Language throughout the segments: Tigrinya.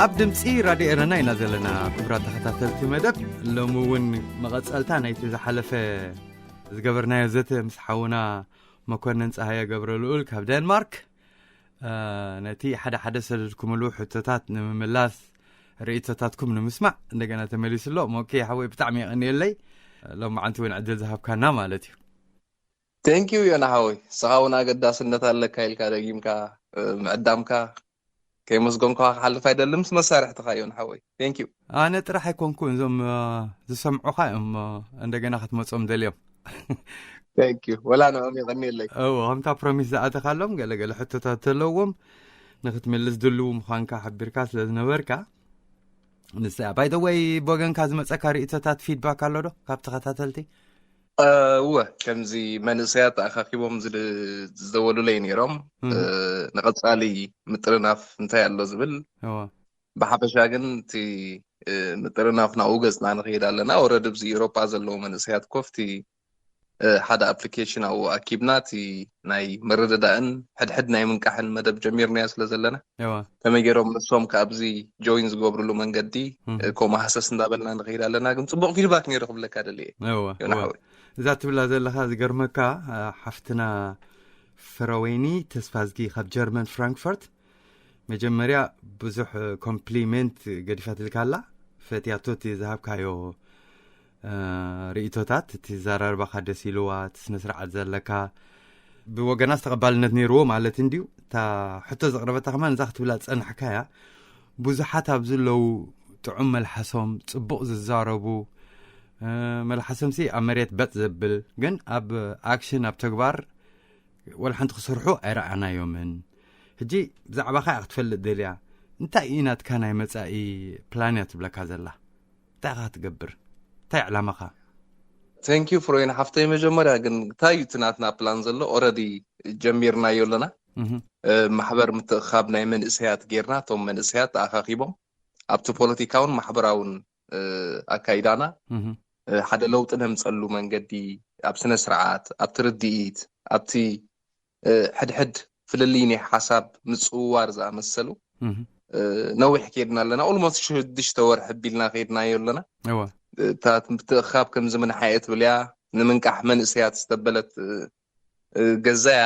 ኣብ ድምፂ ራድዮ ኤረና ኢና ዘለና። ክቡራት ተኸታተልቲ መደብ፣ ሎሚ እውን መቐፀልታ ናይቲ ዝሓለፈ ዝገበርናዮ ዘተ ምስ ሓውና መኮንን ፀሃየ ገብረ ልኡል ካብ ዴንማርክ፣ ነቲ ሓደ ሓደ ሰደድኩምሉ ሕቶታት ንምምላስ፣ ርእይቶታትኩም ንምስማዕ እንደገና ተመሊሱ ኣሎ። ሞኬ ሓወይ፣ ብጣዕሚ የቐንየለይ፣ ሎም መዓንቲ እውን ዕድል ዝሃብካና ማለት እዩ። ቴንኪዩ ዮና ሓወይ፣ ስኻ እውን ኣገዳስነት ኣለካ ኢልካ ደጊምካ ምዕዳምካ ከይመስገንኩኻ ክሓልፍ ኣይደልን። ምስ መሳርሕትኻ ዮና ሓወይ፣ ቴንኪዩ። ኣነ ጥራሕ ኣይኮንኩን፣ እዞም ዝሰምዑኻ እዮም እንደገና ክትመጾም ደልዮም። ቴንኪዩ፣ ወላ ንኦም የቐንየለይ። እዎ፣ ከምታ ፕሮሚስ ዝኣተኻሎም ገለገለ ሕቶታት ዘለዎም ንክትምልስ ድልው ምዃንካ ሓቢርካ ስለ ዝነበርካ፣ ንሳ ባይ ዘ ወይ ብወገንካ ዝመፀካ ርእይቶታት፣ ፊድባክ ኣሎ ዶ ካብ ተኸታተልቲ? እወ፣ ከምዚ መንእሰያት ተኣኻኪቦም ዝደወሉለይ ነይሮም። ንቐፃሊ ምጥርናፍ እንታይ ኣሎ ዝብል፣ ብሓፈሻ ግን እቲ ምጥርናፍ ናብኡ ገፅና ንኸይድ ኣለና። ኦረዲ ብዚ ኤሮጳ ዘለዉ መንእሰያት ኮፍቲ ሓደ ኣፕሊኬሽን ኣብኡ ኣኪብና፣ እቲ ናይ ምርድዳእን ሕድሕድ ናይ ምንቃሕን መደብ ጀሚርናዮ ስለ ዘለና፣ ከመይ ገይሮም ንሶም ካብዚ ጆይን ዝገብርሉ መንገዲ ከምኡ ሃሰስ እንዳበልና ንኸይድ ኣለና። ግን ፅቡቕ ፊድባክ ነይሩ ክብለካ ደልየ። እዛ ትብላ ዘለኻ ዝገርመካ፣ ሓፍትና ፍረወይኒ ተስፋዝጊ ካብ ጀርመን ፍራንክፈርት፣ መጀመርያ ብዙሕ ኮምፕሊሜንት ገዲፋትልካ ኣላ። ፈትያቶ እቲ ዝሃብካዮ ርእይቶታት፣ እቲ ዘራርባኻ ደስ ኢልዋ፣ እቲ ስነ ስርዓት ዘለካ፣ ብወገናስ ተቐባልነት ነይርዎ ማለት እንድዩ። እታ ሕቶ ዘቕረበታ ከማን እዛ ክትብላ ዝጸናሕካያ፣ ብዙሓት ኣብዚ ኣለዉ ጥዑም መልሓሶም፣ ጽቡቕ ዝዛረቡ፣ መልሓሶምሲ ኣብ መሬት በጥ ዘብል፣ ግን ኣብ ኣክሽን፣ ኣብ ተግባር ወላ ሓንቲ ክሰርሑ ኣይረኣናዮምን። ሕጂ ብዛዕባኻ እያ ክትፈልጥ ደልያ። እንታይ እዩ ናትካ ናይ መጻኢ ፕላን እያ ትብለካ ዘላ? እንታይ ኢኻ ትገብር? እንታይ ዕላማኻ? ቴንኪዩ ፍሮይን ሓፍተይ፣ መጀመርያ ግን እንታይ እዩ እቲ ናትና ፕላን ዘሎ? ኦረዲ ጀሚርናዮ ኣለና። ማሕበር ምትእኻብ ናይ መንእሰያት ጌርና፣ እቶም መንእሰያት ተኣኻኪቦም ኣብቲ ፖለቲካውን ማሕበራውን ኣካይዳና ሓደ ለውጢ ነምፀሉ መንገዲ፣ ኣብ ስነ ስርዓት፣ ኣብቲ ርድኢት፣ ኣብቲ ሕድሕድ ፍልልይ ናይ ሓሳብ ምፅውዋር ዝኣመሰሉ ነዊሕ ከይድና ኣለና። ኦልሞስት ሽዱሽተ ወርሒ ኣቢልና ከይድናዮ ኣለና። እታ ምትእኻብ ከምዚ ምንሓ እየ ትብል እያ፣ ንምንቃሕ መንእሰያት ዝተበለት ገዛያ።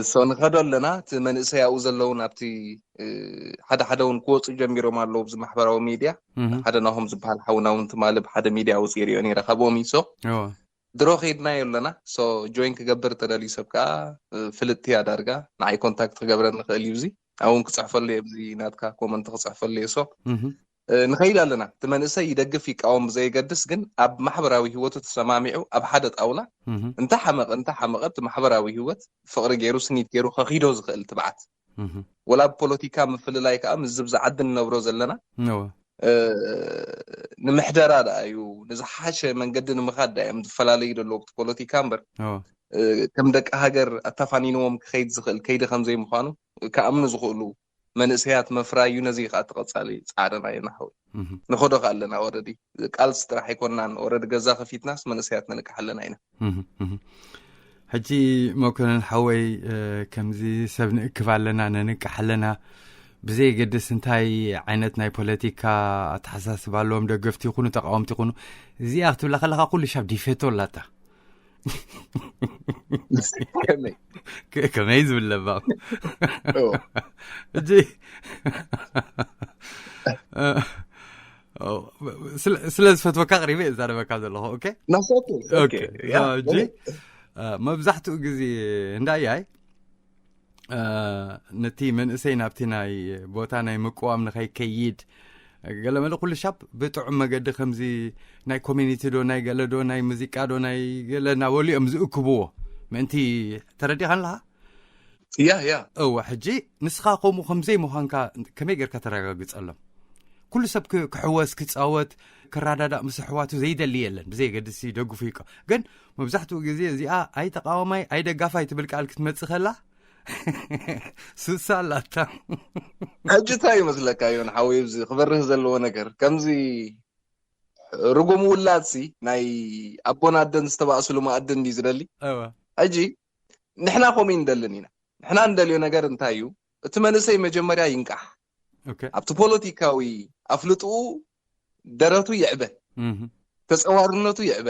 ሶ ንኸዶ ኣለና። እቲ መንእሰይ ኣብኡ ዘለውን ኣብቲ ሓደ ሓደ እውን ክወፁ ጀሚሮም ኣለዉ። ብዚ ማሕበራዊ ሚድያ ሓደ ናሆም ዝበሃል ሓውና እውን ትማሊ ብሓደ ሚድያ ውፅእ ሪኦ ነይረ ካብኦም እዩ። ሶ ድሮ ከይድናዮ ኣለና። ሶ ጆይን ክገብር ተደልዩ ሰብ ከዓ ፍልጥቲ እያ ዳርጋ። ንዓይ ኮንታክት ክገብረኒ ክእል እዩ። እዚ ኣውን ክፅሕፈሉ እየ፣ ብዚ ናትካ ኮመንት ክፅሕፈሉ እየ። ሶ ንኸይድ ኣለና። እቲ መንእሰይ ይደግፍ ይቃወም ብዘየገድስ፣ ግን ኣብ ማሕበራዊ ህይወቱ ተሰማሚዑ ኣብ ሓደ ጣውላ እንተ ሓመቐ እንተ ሓመቐ እቲ ማሕበራዊ ህይወት ፍቕሪ ገይሩ ስኒት ገይሩ ከኺዶ ዝኽእል ትብዓት፣ ወላ ኣብ ፖለቲካ ምፍልላይ ከዓ ምስዚ ብዚ ዓዲ ንነብሮ ዘለና ንምሕደራ ደኣ እዩ፣ ንዝሓሸ መንገዲ ንምኻድ ደኣ እዮም ዝፈላለዩ ዘለዉ ኣብቲ ፖለቲካ እምበር፣ ከም ደቂ ሃገር ኣታፋኒንዎም ክኸይድ ዝኽእል ከይዲ ከም ዘይምዃኑ ክኣምኑ ዝኽእሉ መንእሰያት መፍራይ እዩ። ነዚ ከዓ ተቐጻሊ ጻዕርና እዩ ንሓዊ ንኸዶ ከ ኣለና። ኦረዲ ቃልሲ ጥራሕ ኣይኮንናን። ኦረዲ ገዛ ከፊትናስ መንእሰያት ነንቅሕ ኣለና ኢና። ሕጂ መኮነን ሓወይ፣ ከምዚ ሰብ ንእክብ ኣለና፣ ነንቅሕ ኣለና፣ ብዘየገድስ እንታይ ዓይነት ናይ ፖለቲካ ኣተሓሳስባ ኣለዎም፣ ደገፍቲ ይኹኑ ተቃወምቲ ይኹኑ፣ እዚኣ ክትብላ ከለካ ኩሉ ሻብ ዲፌቶ ኣላታ። ከመይ ዝብል ለባም። እጂ ስለ ዝፈትወካ ቅሪበ እዛረበካ ዘለኹ። ኦኬ፣ እጂ መብዛሕትኡ ግዜ እንዳያይ ነቲ መንእሰይ ናብቲ ናይ ቦታ ናይ ምቅዋም ንኸይከይድ ገለመለ ኩሉ ሻብ ብጥዑም መገዲ ከምዚ ናይ ኮሚኒቲ ዶ ናይ ገለ ዶ ናይ ሙዚቃ ዶ ናይ ገለ እናበሉ እዮም ዝእክብዎ። ምእንቲ ተረዲኻ ኣለኻ? ያ ያ እወ። ሕጂ ንስኻ ከምኡ ከምዘይ ምዃንካ ከመይ ጌርካ ተረጋግጸሎም? ኩሉ ሰብ ክሕወስ ክጻወት ክረዳዳእ ምስ ኣሕዋቱ ዘይደሊ የለን። ብዘየገድሲ ደግፉ ይቀ ግን መብዛሕትኡ ግዜ እዚኣ ኣይ ተቃዋማይ ኣይ ደጋፋይ ትብል ቃል ክትመጽእ ከላ ሱሳ ኣላታ። ሕጂ እንታይ ይመስለካ ዮን ሓወይ፣ ኣብዚ ክበርህ ዘለዎ ነገር ከምዚ ርጉም ውላድሲ ናይ ኣቦን ኣደን ዝተባእስሉ መኣዲ እንዲ ዝደሊ። ሕጂ ንሕና ከምኡ ይንደልን ኢና። ንሕና እንደልዮ ነገር እንታይ እዩ? እቲ መንእሰይ መጀመርያ ይንቃሕ። ኣብቲ ፖለቲካዊ ኣፍልጥኡ ደረቱ ይዕበ፣ ተፀዋርነቱ ይዕበ፣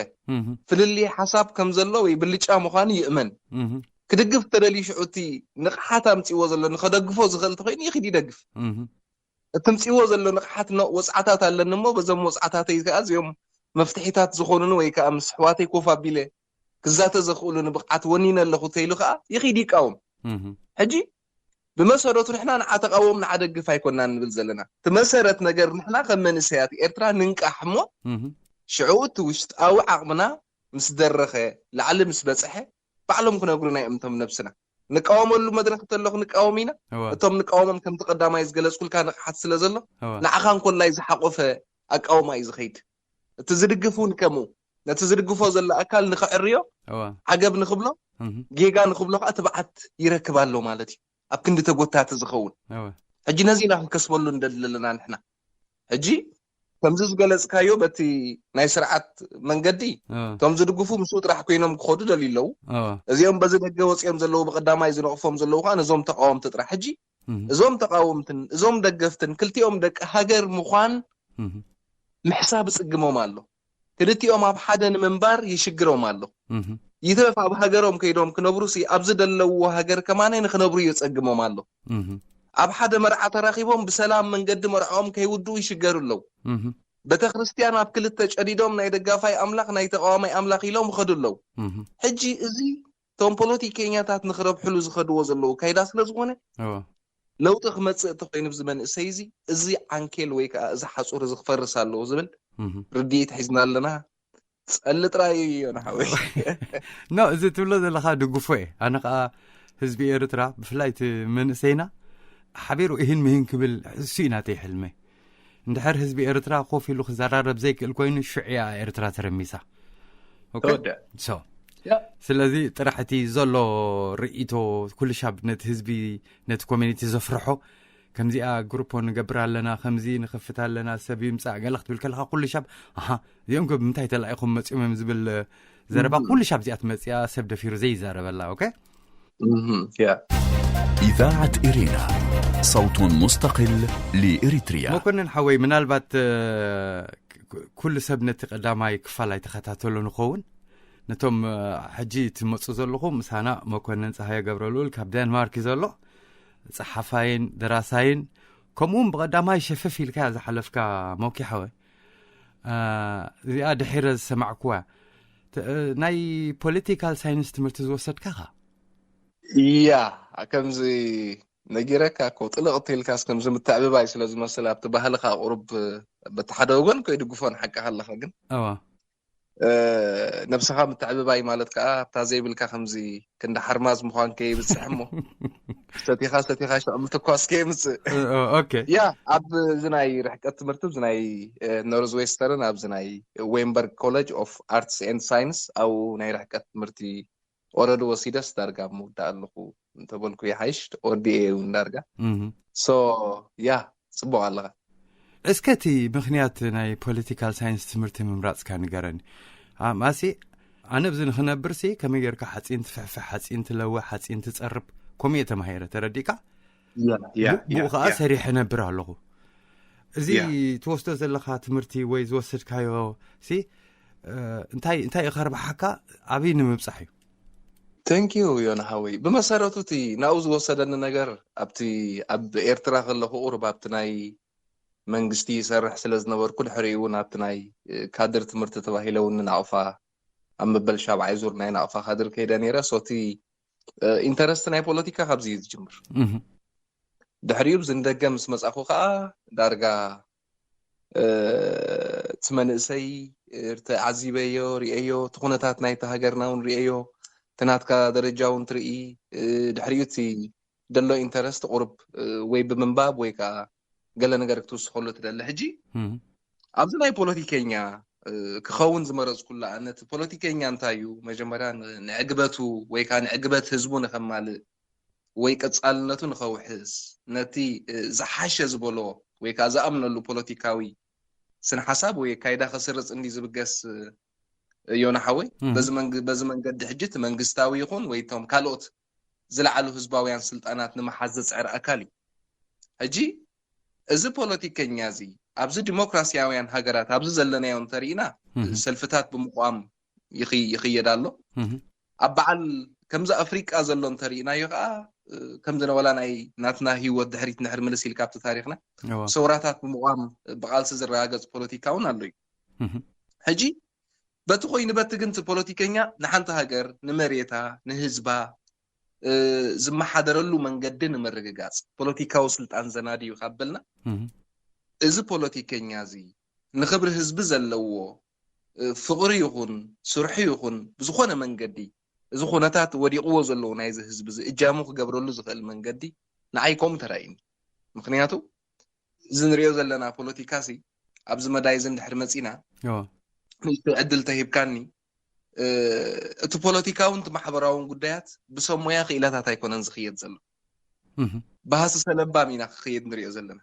ፍልልይ ሓሳብ ከም ዘሎ ወይ ብልጫ ምዃኑ ይእመን። ክድግፍ ተደልዩ ሽዑ እቲ ንቕሓት ኣምፅዎ ዘሎ ንኸደግፎ ዝኽእል እንተኮይኑ ይኽድ ይደግፍ። እቲ ምፅዎ ዘሎ ንቕሓት ወፅዓታት ኣለኒ እሞ በዞም ወፅዓታተይ ከዓ እዚኦም መፍትሒታት ዝኾኑኒ ወይ ከዓ ምስ ኣሕዋተይ ኮፍ ኣቢለ ክዛተ ዘኽእሉኒ ብቕዓት ወኒነ ኣለኹ ተይሉ ከዓ ይኽድ ይቃወም። ሕጂ ብመሰረቱ ንሕና ንዓ ተቃወም ንዓ ደግፍ ኣይኮናን ንብል ዘለና። እቲ መሰረት ነገር ንሕና ከም መንእሰያት ኤርትራ ንንቃሕ እሞ ሽዑ እቲ ውሽጣዊ ዓቕምና ምስ ደረኸ ላዕሊ ምስ በፅሐ ባዕሎም ክነግሩና እዮም እቶም ነብስና ንቃወመሉ መድረክ እንተሎ ክንቃወም ኢና። እቶም ንቃወሞም ከምቲ ቀዳማይ ዝገለፅኩልካ ንቕሓት ስለ ዘሎ ንዓኻ እንኮላይ ዝሓቆፈ ኣቃውማ እዩ ዝኸይድ። እቲ ዝድግፍ እውን ከምኡ ነቲ ዝድግፎ ዘሎ ኣካል ንኽዕርዮ ዓገብ ንኽብሎ ጌጋ ንኽብሎ ከዓ ትብዓት ይረክብ ኣሎ ማለት እዩ። ኣብ ክንዲ ተጎታቲ ዝኸውን ሕጂ ነዚ ኢና ክንከስበሉ ንደሊ ኣለና ንሕና። ሕጂ ከምዚ ዝገለፅካዮ በቲ ናይ ስርዓት መንገዲ እቶም ዝድግፉ ምስኡ ጥራሕ ኮይኖም ክኸዱ ደልዩ ኣለዉ። እዚኦም በዚ ደገ ወፂኦም ዘለዉ ብቀዳማይ ዝነቕፎም ዘለዉ ከዓ ነዞም ተቃወምቲ ጥራሕ። ሕጂ እዞም ተቃወምትን እዞም ደገፍትን ክልቲኦም ደቂ ሃገር ምዃን ምሕሳብ ይፅግሞም ኣሎ። ክልቲኦም ኣብ ሓደ ንምንባር ይሽግሮም ኣሎ። ይትረፍ ኣብ ሃገሮም ከይዶም ክነብሩ ሲ ኣብዚ ደለውዎ ሃገር ከማነ ንክነብሩ የፀግሞም ኣሎ። ኣብ ሓደ መርዓ ተራኺቦም ብሰላም መንገዲ መርዕኦም ከይውድኡ ይሽገሩ ኣለዉ። ቤተ ክርስቲያን ኣብ ክልተ ጨዲዶም ናይ ደጋፋይ ኣምላኽ ናይ ተቃዋማይ ኣምላኽ ኢሎም ይኸዱ ኣለዉ። ሕጂ እዚ እቶም ፖለቲከኛታት ንክረብሕሉ ዝኸድዎ ዘለዉ ካይዳ ስለ ዝኾነ ለውጢ ክመፅእ እንተኮይኑ ብዚ መንእሰይ እዚ እዚ ዓንኬል ወይ ከዓ እዚ ሓፁር እዚ ክፈርስ ኣለዎ ዝብል ርድኢት ሒዝና ኣለና። ጸሊ ጥራይ እዩ ዮና ሓወይ። ኖ፣ እዚ ትብሎ ዘለኻ ድግፎ እየ። ኣነ ከዓ ህዝቢ ኤርትራ ብፍላይ እቲ መንእሰይና ሓቢሩ እህን ምህን ክብል እሱ እዩ ናተይ ሕልመ። እንድሕር ህዝቢ ኤርትራ ኮፍ ኢሉ ክዘራረብ ዘይክእል ኮይኑ ሽዑ እያ ኤርትራ ተረሚሳ። ኦኬ? ተወደአ። ሶ፣ ያ። ስለዚ ጥራሕ እቲ ዘሎ ርእይቶ ኩሉ ሻብ ነቲ ህዝቢ ነቲ ኮሚኒቲ ዘፍርሖ ከምዚኣ ግሩፖ ንገብር ኣለና ከምዚ ንኸፍት ኣለና ሰብ ይምፃእ ገለ ክትብል ከለካ ኩሉ ሻብ ኣሃ እዚኦም ከ ብምንታይ ተላኢኹም መፂኦም እዮም ዝብል ዘረባ ኩሉ ሻብ እዚኣ ትመፅያ ሰብ ደፊሩ ዘይዛረበላ ኦኬ እህም፣ ያ። إذاعة إرينا، صوت مستقل لإريتريا. መኮንን ሓወይ ምናልባት እ፣ ክ- ኩሉ ሰብ ነቲ ቀዳማይ ክፋል ኣይተኸታተሎ ንኸውን ነቶም እ፣ ሕጂ ትመፁ ዘለኹም ምሳና መኮንን ፀሃየ ገብረልኡል ካብ ዴንማርክ እዩ ዘሎ ጸሓፋይን ደራሳይን ከምኡውን ብቐዳማይ ሸፈፍ ኢልካ ዝሓለፍካ ሞኪ ሓወ እ፣ እዚኣ ድሒረ ዝሰማዕኩዋ ተ- እ፣ ናይ ፖለቲካል ሳይንስ ትምህርቲ ዝወሰድካ ኻ እያ ከምዚ ነጊረካ እኮ ጥልቕ ተልካስ ከምዚ ምትዕብባይ ስለ ዝመስል ኣብቲ ባህልኻ ቁሩብ በቲ ሓደ ወገን እኮ ይድግፎ ንሓቅኻ ኣለኻ ግን እዋ እ፣ ነብስኻ ምትዕብባይ ማለት ከዓ ኣብታ ዘይብልካ ከምዚ ክንዲ ሓርማዝ ምዃን ከይብፅሕ እሞ ሰቲኻ ሰቲኻ ሸቕ ምትኳስ ከይምፅእ እ፣ ኦ፣ ኦኬ ያ ኣብዚ ናይ ርሕቀት ትምህርቲ ኣብዚ ናይ ኖርዝ ዌስተርን ኣብዚ ናይ ዌንበርግ ኮሌጅ ኦፍ ኣርትስ ኤንድ ሳይንስ ኣብኡ ናይ ርሕቀት ትምህርቲ ኦረዲ ወሲደስ ዳርጋ ኣብ ምውዳእ ኣለኹ እንተበልኩ ይሓይሽ ኦርዲኤ እውን ዳርጋ እህ፣ ሶ ያ ፅቡቅ ኣለኻ እስከ እቲ ምኽንያት ናይ ፖለቲካል ሳይንስ ትምህርቲ ምምራፅካ ንገረኒ ኣማሲ ኣነ ብዚ ንክነብር ሲ ከመይ ጌርካ ሓፂን ትፍሕፍሕ ሓፂን ትለወ ሓፂን ትፀርብ ከምኡ እየ ተማሂረ ተረዲእካ ያ ያ ብኡ ከዓ ያ ሰሪሐ ነብር ኣለኹ እዚ ያ። ትወስዶ ዘለካ ትምህርቲ ወይ ዝወሰድካዮ ሲ እ፣ እንታይ እንታይ እዩ ከርብሓካ ኣብይ ንምብፃሕ እዩ Thank you ዮና ሓወይ ብመሰረቱ እቲ ናብኡ ዝወሰደኒ ነገር ኣብቲ ኣብ ኤርትራ ከለኹ ቁሩብ ኣብቲ ናይ መንግስቲ ይሰርሕ ስለ ዝነበርኩ ድሕሪኡ እውን ኣብቲ ናይ እ፣ ካድር ትምህርቲ ተባሂለ እውን ንናቕፋ ኣብ መበል ሻብዓይ ዙር ናይ ናቕፋ ካድር ከይደ ነይረ ሶቲ ኢንተረስት ናይ ፖለቲካ ካብዚ እዩ ዝጅምር እህ፣ ድሕሪኡ ብዚ ንደገ ምስ መጻኹ ከዓ ዳርጋ እ፣ እቲ መንእሰይ ተዓዚበዮ ርእየዮ እቲ ኩነታት ናይቲ ሃገርና እውን ርእየዮ እቲ ናትካ ደረጃ እውን ትርኢ እ፣ ድሕሪኡ እቲ ደሎ ኢንተረስት ቁሩብ እ፣ ወይ ብምንባብ ወይ ከዓ ገለ ነገር ክትውስኸሉ ትደሊ ሕጂ እህ፣ ኣብዚ ናይ ፖለቲከኛ እ፣ ክኸውን ዝመረፅኩላ ነቲ ፖለቲከኛ እንታይ እዩ መጀመርያ ን- ንዕግበቱ ወይ ከዓ ንዕግበት ህዝቡ ንኸማልእ ወይ ቀፃልነቱ ንኸውሕስ ነቲ እ፣ ዝሓሸ ዝበሎ ወይ ከዓ ዝኣምነሉ ፖለቲካዊ ስነ ሓሳብ ወይ ኣካይዳ ከስርፅ እንዲ ዝብገስ እ፣ ዮና ሓወይ እህ። በዚ መንግ- በዚ መንገዲ ሕጂ እቲ መንግስታዊ ይኹን ወይ እቶም ካልኦት ዝለዓሉ ህዝባውያን ስልጣናት ንምሓዝ ዝፅዕር ኣካል እዩ ሕጂ እዚ ፖለቲከኛ እዚ ኣብዚ ዲሞክራሲያውያን ሃገራት ኣብዚ ዘለናዮ እንተሪኢና፣ ሰልፍታት ብምቋም ይኽየድ ኣሎ። ኣብ በዓል ከምዚ ኣፍሪቃ ዘሎ እንተሪኢናዮ ከዓ፣ ከምዚ ነወላ ናይ ናትና ህይወት ድሕሪት ንሕር ምልስ ኢልካ ኣብቲ ታሪክና፣ ሰውራታት ብምቋም ብቃልሲ ዝረጋገፅ ፖለቲካ እውን ኣሎ እዩ። ሕጂ በቲ ኮይኑ በቲ ግን እቲ ፖለቲከኛ ንሓንቲ ሃገር፣ ንመሬታ፣ ንህዝባ ዝመሓደረሉ መንገዲ ንምርግጋፅ ፖለቲካዊ ስልጣን ዘናድዩ ካብ በልና፣ እዚ ፖለቲከኛ እዚ ንክብሪ ህዝቢ ዘለዎ ፍቅሪ ይኹን ስርሑ ይኹን ብዝኾነ መንገዲ እዚ ኩነታት ወዲቕዎ ዘለዉ ናይዚ ህዝቢ እዚ እጃሙ ክገብረሉ ዝኽእል መንገዲ ንዓይ ከምኡ ተራእዩኒ። ምክንያቱ እዚ ንሪኦ ዘለና ፖለቲካ ሲ ኣብዚ መዳይ እዚ እንድሕር መፂና ንእሽቶ ዕድል ተሂብካኒ፣ እቲ ፖለቲካውን እቲ ማሕበራውን ጉዳያት ብሰብ ሞያ ክኢላታት ኣይኮነን ዝኽየድ ዘሎ። ብሃሲ ሰለባም ኢና ክኽየድ ንሪኦ ዘለና።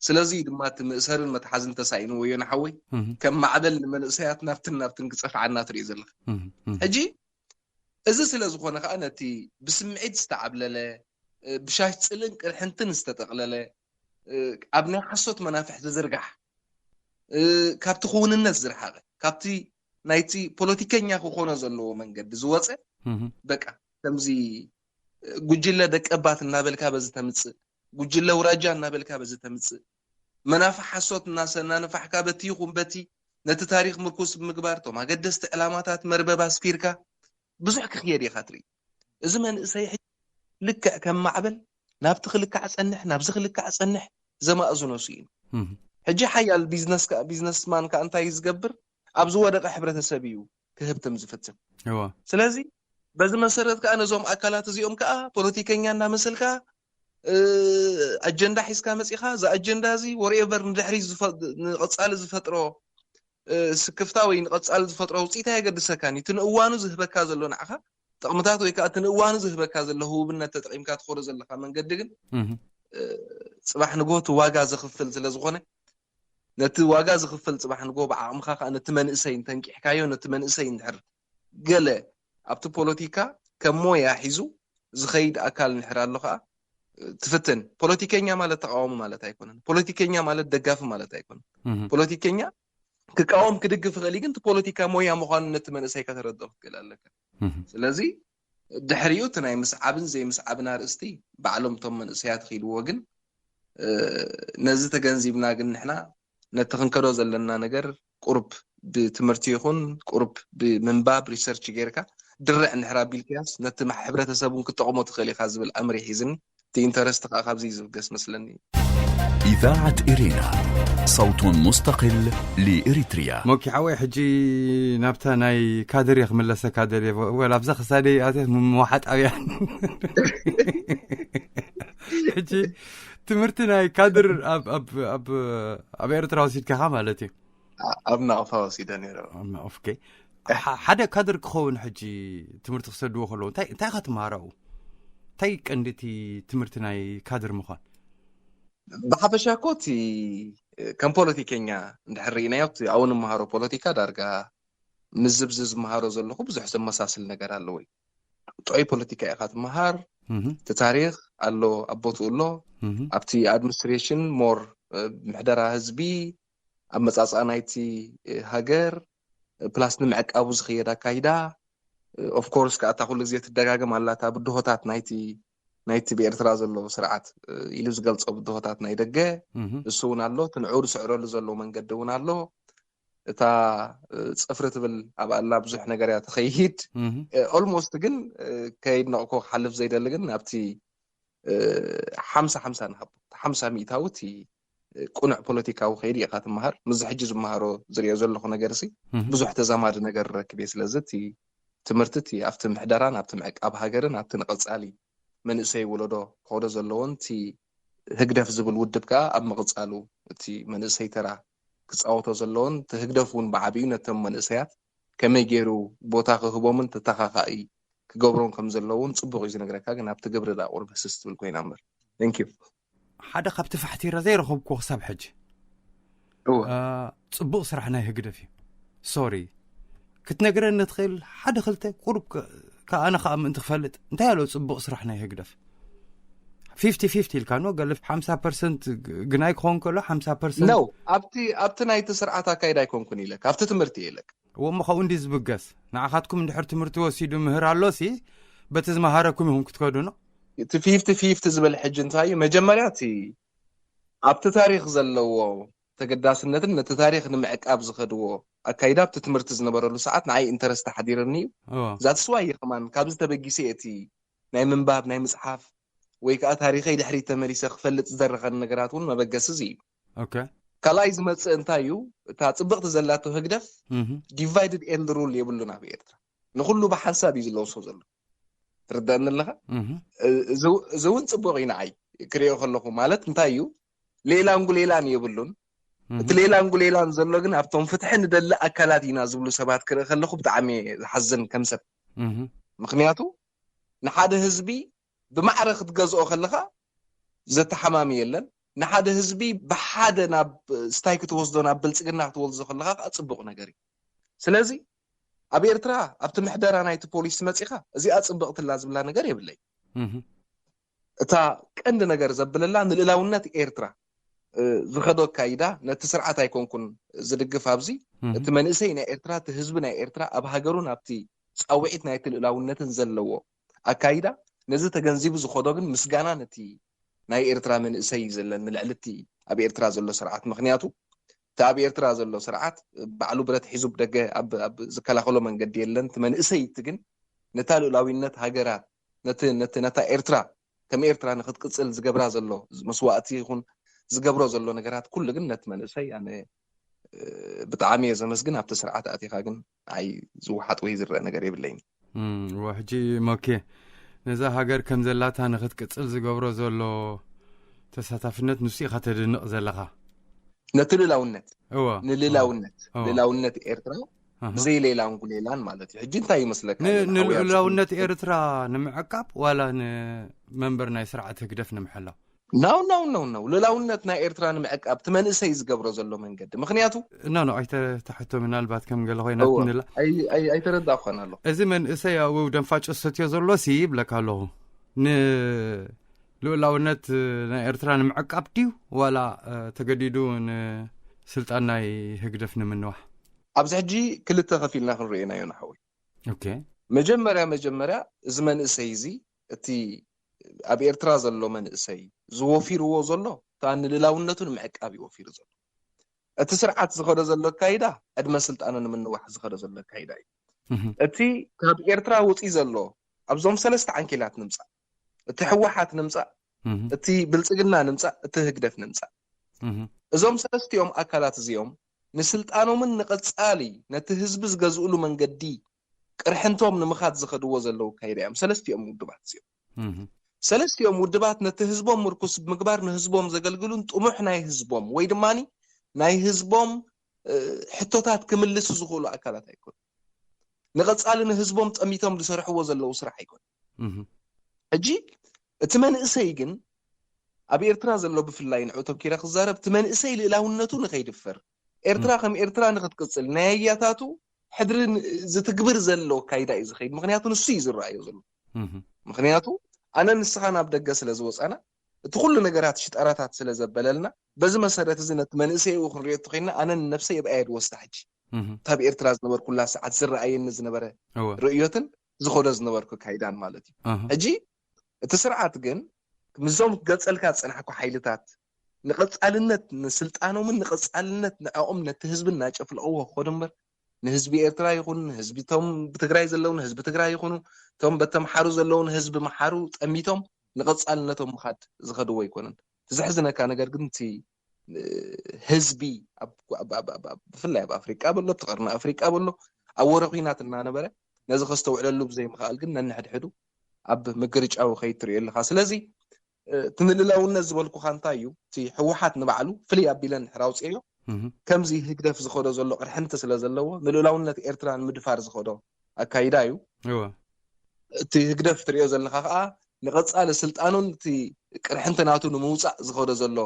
ስለዚ ድማ እቲ ምእሰርን መትሓዝን ተሳኢኑ ወዮ ንሓወይ ከም ማዕበል ንመንእሰያት ናብትን ናብትን ክፀፍዓና ትሪኦ ዘለካ። ሕጂ እዚ ስለ ዝኾነ ከዓ ነቲ ብስምዒት ዝተዓብለለ፣ ብሻሽ ፅልን ቅርሕንትን ዝተጠቕለለ፣ ኣብ ናይ ሓሶት መናፍሕ ዝዝርጋሕ፣ ካብቲ ክውንነት ዝረሓቐ፣ ካብቲ ናይቲ ፖለቲከኛ ክኾኖ ዘለዎ መንገዲ ዝወፀ፣ በቃ ከምዚ ጉጅለ ደቀባት እናበልካ በዚ ተምፅእ፣ ጉጅለ ውራጃ እናበልካ በዚ ተምፅእ፣ መናፍሕ ሓሶት እናሰናንፋሕካ በቲ ይኹን በቲ ነቲ ታሪክ ምርኩስ ብምግባር እቶም ኣገደስቲ ዕላማታት መርበብ ኣስፊርካ ብዙሕ ክኽየድ ኢኻ ትርኢ። እዚ መንእሰይ ሕጂ ልክዕ ከም ማዕበል ናብቲ ክልካዕ ጸንሕ ናብዚ ክልካዕ ጸንሕ ዘማእዝኖ ስኢኑ። ሕጂ ሓያል ቢዝነስ ቢዝነስማን ከኣ እንታይ ዝገብር? ኣብ ዝወደቐ ሕብረተሰብ እዩ ክህብትም ዝፍትን። ስለዚ በዚ መሰረት ከኣ ነዞም ኣካላት እዚኦም ከኣ ፖለቲከኛ እናመሰልካ ኣጀንዳ ሒዝካ መጺኻ፣ እዚ ኣጀንዳ እዚ ወርኤቨር ንድሕሪ ንቐጻሊ ዝፈጥሮ ስክፍታ ወይ ንቐጻሊ ዝፈጥሮ ውፅኢት ኣየገድሰካን እዩ። እቲ ንእዋኑ ዝህበካ ዘሎ ንዓኻ ጥቕምታት ወይ ከዓ እቲ ንእዋኑ ዝህበካ ዘሎ ህቡብነት ተጠቒምካ ትኸዶ ዘለካ መንገዲ ግን ፅባሕ ንጎ እቲ ዋጋ ዘኽፍል ስለ ዝኾነ፣ ነቲ ዋጋ ዝኽፍል ፅባሕ ንጎ ብዓቕምኻ ከዓ ነቲ መንእሰይ እንተንቂሕካዮ፣ ነቲ መንእሰይ እንድሕር ገለ ኣብቲ ፖለቲካ ከም ሞያ ሒዙ ዝኸይድ ኣካል እንድሕር ኣሎ ከዓ ትፍትን። ፖለቲከኛ ማለት ተቃዋሚ ማለት ኣይኮነን። ፖለቲከኛ ማለት ደጋፊ ማለት ኣይኮነን። ፖለቲከኛ ክቃወም ክድግፍ ይኽእል እዩ፣ ግን እቲ ፖለቲካ ሞያ ምዃኑ ነቲ መንእሰይ ከተረድኦ ክትክእል ኣለካ። ስለዚ ድሕሪኡ እቲ ናይ ምስዓብን ዘይምስዓብን ኣርእስቲ ባዕሎም እቶም መንእሰያት ክኢልዎ፣ ግን ነዚ ተገንዚብና ግን ንሕና ነቲ ክንከዶ ዘለና ነገር ቁሩብ ብትምህርቲ ይኹን ቁሩብ ብምንባብ ሪሰርች ጌርካ ድርዕ እንድሕር ኣቢልካያስ ነቲ ማሕ-፣ ሕብረተሰብ እውን ክትጠቕሞ ትኽእል ኢኻ ዝብል ኣምር እዩ ሒዝኒ። እቲ ኢንተረስት ከዓ ካብዚ እዩ ዝብገስ መስለኒ። إذاعة إرينا، صوت مستقل لإريتريا. ሞኪ ሓወይ፣ ሕጂ ናብታ ናይ ካድር እየ ክምለሰካ ደልየ። ወላ ኣብዛ ክሳደይ ኣትየት ምምዋሓጣውያን ሕጂ ትምህርቲ ናይ ካድር ኣብ ኣብ ኣብ ኣብ ኤርትራ ወሲድካኻ ማለት እዩ። ኣብ ናቕፋ ወሲደ ነይረ። ኦኬ። ሓደ ካድር ክኸውን ሕጂ ትምህርቲ ክሰድዎ ከለዉ እንታይ እንታይ ኢኻ ትመሃራኡ? እንታይ ቀንዲ እቲ ትምህርቲ ናይ ካድር ምዃን? ብሓፈሻ እኮ እቲ ከም ፖለቲከኛ እንድሕር ርኢናዮ እቲ ኣብኡ ንመሃሮ ፖለቲካ ዳርጋ ምስ ዝብዚ ዝመሃሮ ዘለኹ ብዙሕ ዘመሳስል ነገር ኣለዎ እዩ። ጥዑይ ፖለቲካ ኢኻ ትመሃር፣ እቲ ታሪኽ ኣሎ ኣብ ቦትኡ ኣሎ፣ ኣብቲ ኣድሚኒስትሬሽን ሞር ምሕደራ ህዝቢ፣ ኣመፃፅኣ ናይቲ ሃገር ፕላስ ንምዕቃቡ ዝኽየድ ኣካይዳ ኦፍኮርስ ከኣታ ኩሉ ግዜ ትደጋገም ኣላታ ብድሆታት ናይቲ ናይቲ ብኤርትራ ዘሎ ስርዓት ኢሉ ዝገልፆ ብድሆታት ናይ ደገ እሱ እውን ኣሎ እቲ ንዑ ዝስዕረሉ ዘሎ መንገዲ እውን ኣሎ እታ ፅፍሪ ትብል ኣብ ኣላ ብዙሕ ነገር እያ ተኸይድ ኦልሞስት ግን ከይድነቕኮ ክሓልፍ ዘይደሊ ግን ኣብቲ ሓምሳ ሓምሳ ንሃቦ ሓምሳ ሚእታዊ እቲ ቁኑዕ ፖለቲካዊ ከይዲ ኢኻ ትመሃር። ምስዚ ሕጂ ዝመሃሮ ዝሪኦ ዘለኹ ነገር ሲ ብዙሕ ተዛማዲ ነገር ረክብ እየ። ስለዚ እቲ ትምህርቲ እቲ ኣብቲ ምሕደራን ኣብቲ ምዕቃብ ሃገርን ኣብቲ ንቐፃሊ መንእሰይ ወለዶ ክኸዶ ዘለዎን እቲ ህግደፍ ዝብል ውድብ ከዓ ኣብ ምቕፃሉ እቲ መንእሰይ ተራ ክፃወቶ ዘለዎን እቲ ህግደፍ እውን ብዓብዩ ነቶም መንእሰያት ከመይ ገይሩ ቦታ ክህቦምን ተተኻኻኢ ክገብሮም ከም ዘለዎን ፅቡቕ እዩ ዝነግረካ። ግን ኣብቲ ግብሪ ደኣ ቁሩብ ህስስ ትብል ኮይና እምበር። Thank you። ሓደ ካብቲ ፋሕቲረ ዘይረኸብኩዎ ክሳብ ሕጂ እወ። አ፣ ጽቡቕ ስራሕ ናይ ህግደፍ እዩ። ሶሪ ክትነግረኒ ትኽእል ሓደ ክልተ ቁሩብ ከ- ከ- ኣነ ከኣ ምእንቲ ክፈልጥ እንታይ ኣሎ ጽቡቕ ስራሕ ናይ ህግደፍ? ፊፍቲ ፊፍቲ ኢልካ ኖ ገለ ሓምሳ ፐርሰንት ግናይ ክኸውን ከሎ ሓምሳ ፐርሰንት ነው። ኣብቲ ኣብቲ ናይቲ ስርዓት ኣካይዳ ኣይኮንኩን ኢለካ፣ ኣብቲ ትምህርቲ እየ ኢለካ። እሞ ካብኡ እንዲ ዝብገስ ንዓኻትኩም እንድሕር ትምህርቲ ወሲዱ ምህር ኣሎሲ በቲ ዝመሃረኩም ኢኹም ክትከዱ ነው። እቲ ፊፍቲ ፊፍቲ ዝብል ሕጂ እንታይ እዩ? መጀመርያ እቲ ኣብቲ ታሪኽ ዘለዎ ተገዳስነትን ነቲ ታሪኽ ንምዕቃብ ዝኸድዎ ኣካይዳ ኣብቲ ትምህርቲ ዝነበረሉ ሰዓት ንዓይ ኢንተረስት ሓዲርኒ እዩ። እዎ። ዛትስዋ እየ ከማን ካብዚ ተበጊሰ እቲ ናይ ምንባብ ናይ ምፅሓፍ ወይ ከዓ ታሪኸይ ድሕሪት ተመሊሰ ክፈልጥ ዝደረኸኒ ነገራት እውን መበገሲ እዚ እዩ። ኦኬ። ካልኣይ ዝመፅእ እንታይ እዩ? እታ ፅብቕቲ ዘላቶ ህግደፍ እህ። ዲቫይድድ ኤንድ ሩል የብሉን ኣብ ኤርትራ። ንኩሉ ብሓንሳብ እዩ ዝለውሶ ዘሎ። ትርዳእኒ ኣለኻ? እህ። እዚ እዚ እውን ፅቡቕ እዩ ንዓይ ክሪኦ ከለኹ። ማለት እንታይ እዩ? ሌላን ጉሌላን የብሉን። እህ። እቲ ሌላን ጉሌላን ዘሎ ግን ኣብቶም ፍትሒ ንደሊ ኣካላት ኢና ዝብሉ ሰባት ክርኢ ከለኹ ብጣዕሚ እየ ዝሓዝን ከም ሰብ። እህ። ምክንያቱ ንሓደ ህዝቢ ብማዕረ ክትገዝኦ ከለኻ ዘተሓማሚ የለን። ንሓደ ህዝቢ ብሓደ ናብ ስታይ ክትወስዶ ናብ ብልፅግና ክትወስዶ ከለኻ ከዓ ፅቡቕ ነገር እዩ። ስለዚ ኣብ ኤርትራ ኣብቲ ምሕደራ ናይቲ ፖሊሲ መፂኻ እዚኣ ፅብቕትላ ዝብላ ነገር የብለይ። እህ። እታ ቀንዲ ነገር ዘብለላ ንልእላውነት ኤርትራ እ፣ ዝኸዶ ኣካይዳ ነቲ ስርዓት ኣይኮንኩን ዝድግፍ ኣብዚ። እህ። እቲ መንእሰይ ናይ ኤርትራ፣ እቲ ህዝቢ ናይ ኤርትራ ኣብ ሃገሩን ኣብቲ ፃውዒት ናይቲ ልእላውነትን ዘለዎ ኣካይዳ ነዚ ተገንዚቡ ዝኸዶ ግን ምስጋና ነቲ ናይ ኤርትራ መንእሰይ እዩ ዘለኒ ልዕሊ እቲ ኣብ ኤርትራ ዘሎ ስርዓት። ምክንያቱ እቲ ኣብ ኤርትራ ዘሎ ስርዓት ባዕሉ ብረት ሒዙ ብደገ ኣብ ኣብ ዝከላኸሎ መንገዲ የለን። እቲ መንእሰይ እቲ ግን ነታ ልኡላዊነት ሃገራ ነቲ ነቲ ነታ ኤርትራ ከም ኤርትራ ንክትቅጽል ዝገብራ ዘሎ መስዋእቲ ይኹን ዝገብሮ ዘሎ ነገራት ኩሉ ግን ነቲ መንእሰይ ኣነ እ፣ ብጣዕሚ እየ ዘመስግን። ኣብቲ ስርዓት ኣቲኻ ግን ኣይ ዝወሓጥ ወይ ዝረአ ነገር የብለይን። እም፣ እወ፣ ሕጂ ሞኬ ነዛ ሃገር ከም ዘላታ ንክትቅጽል ዝገብሮ ዘሎ ተሳታፍነት ንሱ ኢኻ ተድንቕ ዘለኻ። ነቲ ልላውነት እወ ንልላውነት እወ። ልላውነት ኤርትራ ኣሃ። ብዘይ ሌላን ጉሌላን ማለት እዩ። ሕጂ እንታይ ይመስለካ? ን- ዮና ሓወይ ኣብዚ ንልኡላውነት ትምህርቲ ኤርትራ ንምዕቃብ ዋላ ንመንበር ናይ ስርዓት ህግደፍ ንምሕላው? ናው ናው ናው ናው ልላውነት ናይ ኤርትራ ንምዕቃብ እቲ መንእሰይ ዝገብሮ ዘሎ መንገዲ ምክንያቱ ኖ ኖ ኣይተታሕቶ ምናልባት ከም ገለ ኮይና እወ ትንላ ኣይ- ኣይ- ኣይተረዳእኳን ኣሎ። እዚ መንእሰይ ኣብኡ ደንፋጭ ዝሰትዮ ዘሎ ሲ ይብለካ ኣለኹ። ንልኡላውነት ናይ ኤርትራ ንምዕቃብ ድዩ ዋላ እ፣ ተገዲዱ ንስልጣን ናይ ህግደፍ ንምንዋሕ? ኣብዚ ሕጂ ክልተ ከፊልና ክንሪኦ ኢና ዮና ሓወይ። ኦኬ። መጀመርያ መጀመርያ እዚ መንእሰይ እዚ እቲ ኣብ ኤርትራ ዘሎ መንእሰይ ዝወፊርዎ ዘሎ እታ ንልላውነቱ ንምዕቃብ እዩ ወፊሩ ዘሎ። እቲ ስርዓት ዝኸዶ ዘሎ ኣካይዳ ዕድመ ስልጣኑ ንምንዋሕ ዝኸዶ ዘሎ ኣካይዳ እዩ። እህ፣ እቲ ካብ ኤርትራ ውፅኢ ዘሎ ኣብዞም ሰለስተ ዓንኬላት ንምፃእ፣ እቲ ህወሓት ንምፃእ፣ እህ፣ እቲ ብልፅግና ንምፃእ፣ እቲ ህግደፍ ንምፃእ፣ እህ፣ እዞም ሰለስቲኦም ኣካላት እዚኦም ንስልጣኖምን ንቐፃሊ ነቲ ህዝቢ ዝገዝእሉ መንገዲ ቅርሕንቶም ንምኻድ ዝኸድዎ ዘለዉ ኣካይዳ እዮም። ሰለስቲኦም ውድባት እዚኦም እህ፣ ሰለስቲኦም ውድባት ነቲ ህዝቦም ምርኩስ ብምግባር ንህዝቦም ዘገልግሉን ጥሙሕ ናይ ህዝቦም ወይ ድማ ናይ ህዝቦም እ፣ ሕቶታት ክምልሱ ዝኽእሉ ኣካላት ኣይኮኑ። ንቐፃሊ ንህዝቦም ጠሚቶም ዝሰርሕዎ ዘለዉ ስራሕ ኣይኮኑ። እህ፣ ሕጂ እቲ መንእሰይ ግን ኣብ ኤርትራ ዘሎ ብፍላይ ንዑ ተኪረ ክዛረብ እቲ መንእሰይ ልእላውነቱ ንኸይድፈር ኤርትራ ከም ኤርትራ ንክትቅፅል ናይ ኣያታቱ ሕድሪ ን- ዝትግብር ዘሎ ካይዳ እዩ ዝኸይድ። ምክንያቱ ንሱ እዩ ዝረኣዮ ዘሎ። እህ፣ ምክንያቱ ኣነ ንስኻ ናብ ደገ ስለ ዝወፃና እቲ ኩሉ ነገራት ሽጠራታት ስለ ዘበለልና በዚ መሰረት እዚ ነቲ መንእሰይ ኡ ክንሪኦ ተኮይንና ኣነ ንነብሰይ ኣብኣየ ድወስዳ ሕጂ እህ፣ እታ ኣብ ኤርትራ ዝነበርኩላ ሰዓት ዝረኣየኒ ዝነበረ እወ፣ ርእዮትን ዝኸዶ ዝነበርኩ ካይዳን ማለት እዩ። እህ፣ ሕጂ እቲ ስርዓት ግን ምስዞም ገጸልካ ዝጸናሕኩ ሓይልታት ንቐጻልነት ንስልጣኖምን ንቐጻልነት ንዕኦም ነቲ ህዝቢ እናጨፍለቕዎ ክኸዱ እምበር ንህዝቢ ኤርትራ ይኹን ንህዝቢ ቶም ብትግራይ ዘለዉ ንህዝቢ ትግራይ ይኹኑ ቶም በተምሓሩ ዘለዉ ንህዝቢ ምሓሩ ጠሚቶም ንቐጻልነቶም ምኻድ ዝኸድዎ ኣይኮነን። እቲ ዘሕዝነካ ነገር ግን እቲ ህዝቢ ኣብ- ኣብ- ኣብ- ኣብ- ኣብ- ብፍላይ ኣብ ኣፍሪቃ በሎ ኣብቲ ቀርኒ ኣፍሪቃ በሎ ኣብ ወረ ኩናት እናነበረ ነዚ ከስተውዕለሉ ብዘይምኽኣል ግን ነንሕድሕዱ ኣብ ምግርጫዊ ከይድ ትሪኦ ኣለካ። ስለዚ እ፣ እቲ ንልእላውነት ዝበልኩካ እንታይ እዩ? እቲ ህወሓት ንባዕሉ ፍልይ ኣቢለ እንድሕር ኣውፅእዮ እህ፣ ከምዚ ህግደፍ ዝኸዶ ዘሎ ቅርሕንቲ ስለ ዘለዎ ንልእላውነት ኤርትራ ንምድፋር ዝኸዶ ኣካይዳ እዩ። እወ፣ እቲ ህግደፍ ትሪኦ ዘለካ ከዓ ንቐፃሊ ስልጣኑን እቲ ቅርሕንቲ ናቱ ንምውፃእ ዝኸዶ ዘሎ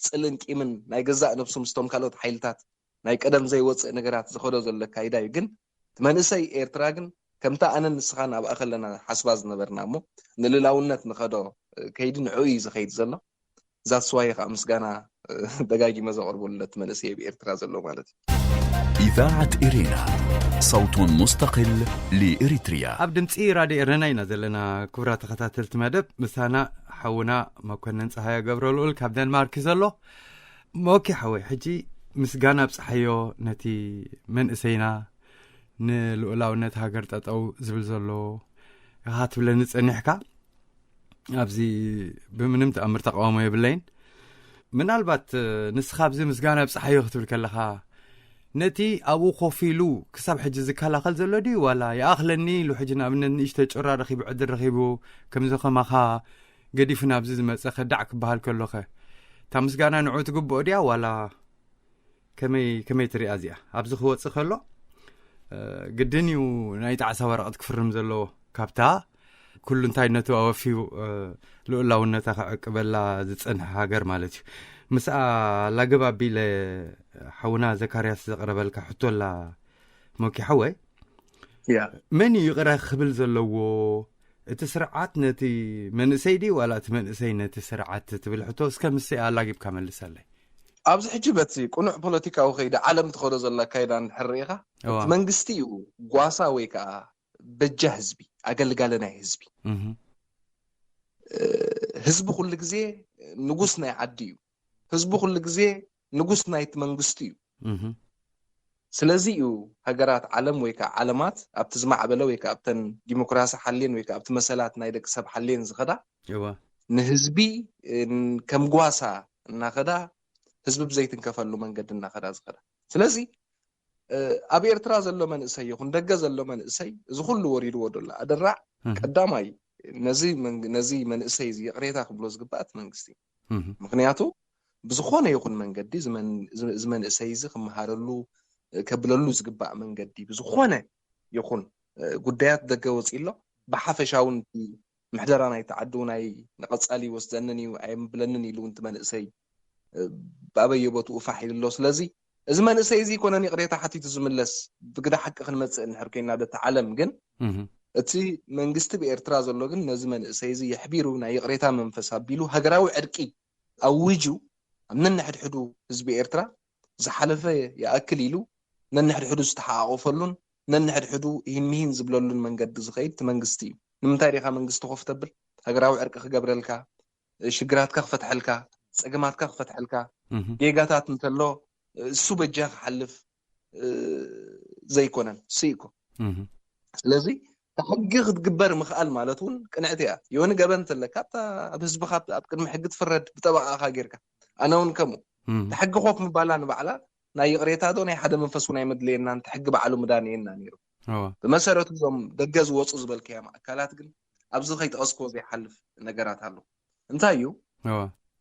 ፅልን ቂምን ናይ ገዛእ ነብሱ ምስቶም ካልኦት ሓይልታት ናይ ቀደም ዘይወፅእ ነገራት ዝኸዶ ዘሎ ኣካይዳ እዩ። ግን እቲ መንእሰይ ኤርትራ ግን ከምታ ኣነን ንስኻን ኣብኣ ከለና ሓስባ ዝነበርና እሞ ንልላውነት ንኸዶ ከይዲ ንዕኡ እዩ ዝኸይድ ዘሎ። ዛስዋይ ከዓ ምስጋና ደጋጊመ ዘቕርበሉ ነቲ መንእሰይ ኣብ ኤርትራ ዘሎ ማለት እዩ። إذاعة إرينا، صوت مستقل لإريتريا. ኣብ ድምፂ ራድዮ ኤረና ኢና ዘለና። ክቡራት ተኸታተልቲ መደብ፣ ምሳና ሓውና መኮንን ፀሃየ ገብረ ልኡል ካብ ደንማርክ ዘሎ። ሞኪ ሓወይ፣ ሕጂ ምስጋና ኣብፅሓዮ ነቲ መንእሰይና፣ ንልኡላውነት ሃገር ጠጠው ዝብል ዘሎ ኢኻ ትብለኒ ጸኒሕካ። ኣብዚ ብምንም ተኣምር ተቃውሞ የብለይን። ምናልባት ንስኻ ኣብዚ ምስጋና ኣብፅሓዮ ክትብል ከለኻ፣ ነቲ ኣብኡ ኮፍ ኢሉ ክሳብ ሕጂ ዝከላኸል ዘሎ ድዩ፣ ዋላ ይኣኽለኒ ኢሉ ሕጂ ንኣብነት ንእሽተ ጭራ ረኺቡ፣ ዕድል ረኺቡ፣ ከምዚ ከማኻ ገዲፉ ናብዚ ዝመፀ ከዳዕ ክበሃል ከሎኸ፣ እታ ምስጋና ንዑ ትግብኦ ድያ ዋላ ከመይ ከመይ ትሪኣ እዚኣ? ኣብዚ ክወፅእ ከሎ ግድን እዩ ናይ ጣዕሳ ወረቐት ክፍርም ዘለዎ፣ ካብታ ኩሉ እንታይነቱ ኣወፊዩ ልኡላውነታ ክዕቅበላ ዝፀንሐ ሃገር ማለት እዩ። ምስኣ ላግብ ኣቢለ ሓውና ዘካርያስ ዘቕረበልካ ሕቶ ኣላ፣ ሞኪ ሓወይ። ያ መን እዩ ይቕረ ክብል ዘለዎ? እቲ ስርዓት ነቲ መንእሰይ ድዩ ዋላ እቲ መንእሰይ ነቲ ስርዓት ትብል ሕቶ እስከ ምስኣ ኣላጊብካ መልሰለይ። ኣብዚ ሕጂ በቲ ቅኑዕ ፖለቲካዊ ከይዲ ዓለም ትኸዶ ዘላ ኣካይዳ እንድሕር ርኢኻ፣ እዋ። እቲ መንግስቲ እዩ ጓሳ ወይ ከዓ በጃ ህዝቢ፣ ኣገልጋሊ ናይ ህዝቢ። እህ። ህዝቢ ኩሉ ግዜ ንጉስ ናይ ዓዲ እዩ። ህዝቢ ኩሉ ግዜ ንጉስ ናይቲ መንግስቲ እዩ። እህ። ስለዚ እዩ ሃገራት ዓለም ወይ ከዓ ዓለማት ኣብቲ ዝማዕበለ ወይ ከዓ ኣብተን ዲሞክራሲ ሓልየን ወይ ከዓ ኣብቲ መሰላት ናይ ደቂ ሰብ ሓልየን ዝኸዳ እዋ። ንህዝቢ ን- ከም ጓሳ እናኸዳ ህዝቢ ብዘይትንከፈሉ መንገዲ እናኸዳ ዝኸዳ። ስለዚ እ፣ ኣብ ኤርትራ ዘሎ መንእሰይ ይኹን ደገ ዘሎ መንእሰይ እዚ ኩሉ ወሪድዎ ደሎ ኣደራዕ እህ። ቀዳማይ ነዚ መን- ነዚ መንእሰይ እዚ ይቕሬታ ክብሎ ዝግባእ እቲ መንግስቲ እዩ። እህ። ምክንያቱ ብዝኾነ ይኹን መንገዲ እዚ መን- እዚ መንእሰይ እዚ ክመሃረሉ ከብለሉ ዝግባእ መንገዲ ብዝኾነ ይኹን ጉዳያት ደገ ወፂ ኣሎ ብሓፈሻውን ምሕደራ ናይ ተዓዱ ናይ ንቐፃሊ ይወስደንን እዩ ኣየምብለንን ኢሉ እውን መንእሰይ ባበየ ቦትኡ ፋሕ ኢሉ ኣሎ። ስለዚ እዚ መንእሰይ እዚ ይኮነን ይቕሬታ ሓቲቱ ዝምለስ ብግዳ ሓቂ ክንመፅእ እንድሕር ኮይና በቲ ዓለም ግን እቲ መንግስቲ ብኤርትራ ዘሎ ግን ነዚ መንእሰይ እዚ የሕቢሩ ናይ ይቕሬታ መንፈስ ኣቢሉ ሃገራዊ ዕርቂ ኣዊጁ ኣብ ነንሕድሕዱ ህዝቢ ኤርትራ ዝሓለፈ ይኣክል ኢሉ ነንሕድሕዱ ዝተሓቓቆፈሉን ነንሕድሕዱ ይህን ምሂን ዝብለሉን መንገዲ ዝኸይድ እቲ መንግስቲ እዩ። ንምንታይ ዲኻ መንግስቲ ኮፍ ተብል? ሃገራዊ ዕርቂ ክገብረልካ፣ ሽግራትካ ክፈትሐልካ፣ ፀገማትካ ክፈትሐልካ፣ ጌጋታት እንተሎ እሱ በጃ ክሓልፍ ዘይኮነን ስኢኮ ስለዚ ሕጊ ክትግበር ምኽኣል ማለት እውን ቅንዕቲ እያ። የሆነ ገበን እንተለካ ኣብታ ኣብ ህዝብኻ ኣብ ቅድሚ ሕጊ ትፍረድ ብጠበቃኻ ጌርካ ኣነ እውን ከምኡ ሕጊ ኮፍ ምባላ ንባዕላ ናይ ይቕሬታ ዶ ናይ ሓደ መንፈስ እውን ኣይመድለየና እንተ ሕጊ ባዕሉ ምዳንየና ነይሩ። ብመሰረቱ እዞም ደገ ዝወፁ ዝበልካዮም ኣካላት ግን ኣብዚ ከይጠቐስክዎ ዘይሓልፍ ነገራት ኣሎ። እንታይ እዩ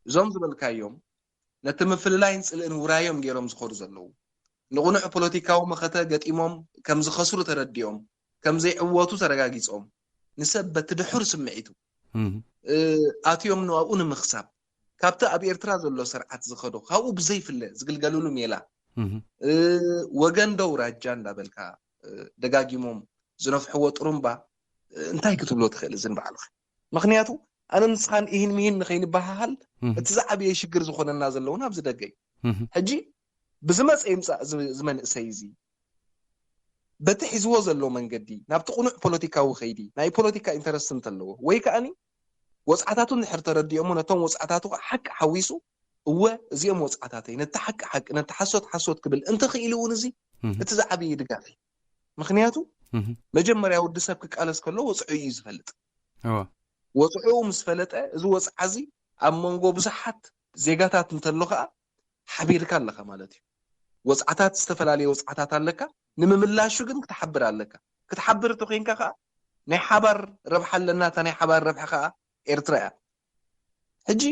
እዞም ዝበልካዮም ነቲ ምፍልላይን ፅልእን ውራዮም ገይሮም ዝኸዱ ዘለዉ ንቕኑዕ ፖለቲካዊ መኸተ ገጢሞም ከም ዝኸስሩ ተረዲኦም ከም ዘይዕወቱ ተረጋጊፆም ንሰብ በቲ ድሑር ስምዒቱ ኣትዮም ንኣብኡ ንምኽሳብ ካብቲ ኣብ ኤርትራ ዘሎ ስርዓት ዝኸዶ ካብኡ ብዘይፍለ ዝግልገልሉ ሜላ ወገን ዶ ውራጃ እንዳበልካ ደጋጊሞም ዝነፍሕዎ ጥሩምባ እንታይ ክትብሎ ትኽእል? እዚ ንባዕልኻ ምክንያቱ ኣነ ንስኻን ኢሂን ምሂን ንኸይንበሃሃል እቲ ዝዓበየ ሽግር ዝኾነና ዘለውን ኣብዚ ደገ እዩ። ሕጂ ብዝመፀ ይምፃእ ዝመንእሰይ እዚ በቲ ሒዝዎ ዘሎ መንገዲ ናብቲ ቁኑዕ ፖለቲካዊ ከይዲ ናይ ፖለቲካ ኢንተረስት እንተለዎ ወይ ከዓኒ ወፅዓታቱ እንድሕር ተረዲኦሞ ነቶም ወፅዓታቱ ከዓ ሓቂ ሓዊሱ እወ እዚኦም ወፅዓታተይ ነቲ ሓቂ ሓቂ ነቲ ሓሶት ሓሶት ክብል እንተኽኢሉ እውን እዚ እቲ ዝዓበየ ድጋፍ እዩ። ምክንያቱ መጀመርያ ወዲ ሰብ ክቃለስ ከሎ ወፅዑ እዩ ዝፈልጥ። ወፅዑ ምስ ፈለጠ እዚ ወፅዓ እዚ ኣብ መንጎ ብዙሓት ዜጋታት እንተሎ ከዓ ሓቢርካ ኣለካ ማለት እዩ። ወፅዓታት ዝተፈላለየ ወፅዓታት ኣለካ ንምምላሹ ግን ክትሓብር ኣለካ። ክትሓብር እቲ ኮይንካ ከዓ ናይ ሓባር ረብሓ ኣለና እታ ናይ ሓባር ረብሓ ከዓ ኤርትራ እያ። ሕጂ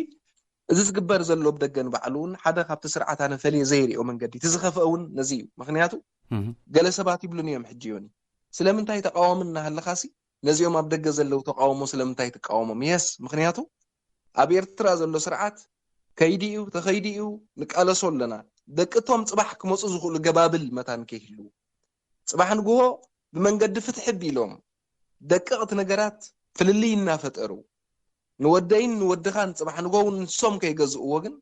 እዚ ዝግበር ዘሎ ብደገ ንባዕሉ እውን ሓደ ካብቲ ስርዓት ኣነ ፈልየ ዘይሪኦ መንገዲ እቲ ዝኸፍአ እውን ነዚ እዩ። ምክንያቱ ገለ ሰባት ይብሉኒ እዮም ሕጂ ዮኒ ስለምንታይ ተቃወሚ እናሃለኻሲ ነዚኦም ኣብ ደገ ዘለዉ ተቃውሞ ስለምንታይ ትቃወሞም? የስ ምክንያቱ ኣብ ኤርትራ ዘሎ ስርዓት ከይዲ እዩ ተኸይዲ እዩ ንቃለሶ ኣለና። ደቂ እቶም ፅባሕ ክመፁ ዝኽእሉ ገባብል መታን ከይህልዉ ፅባሕ ንግሆ ብመንገዲ ፍትሒ ቢሎም ደቀቕቲ ነገራት ፍልልይ እናፈጠሩ ንወደይን ንወድኻን ጽባሕ ንጎ እውን ንሶም ከይገዝእዎ ግን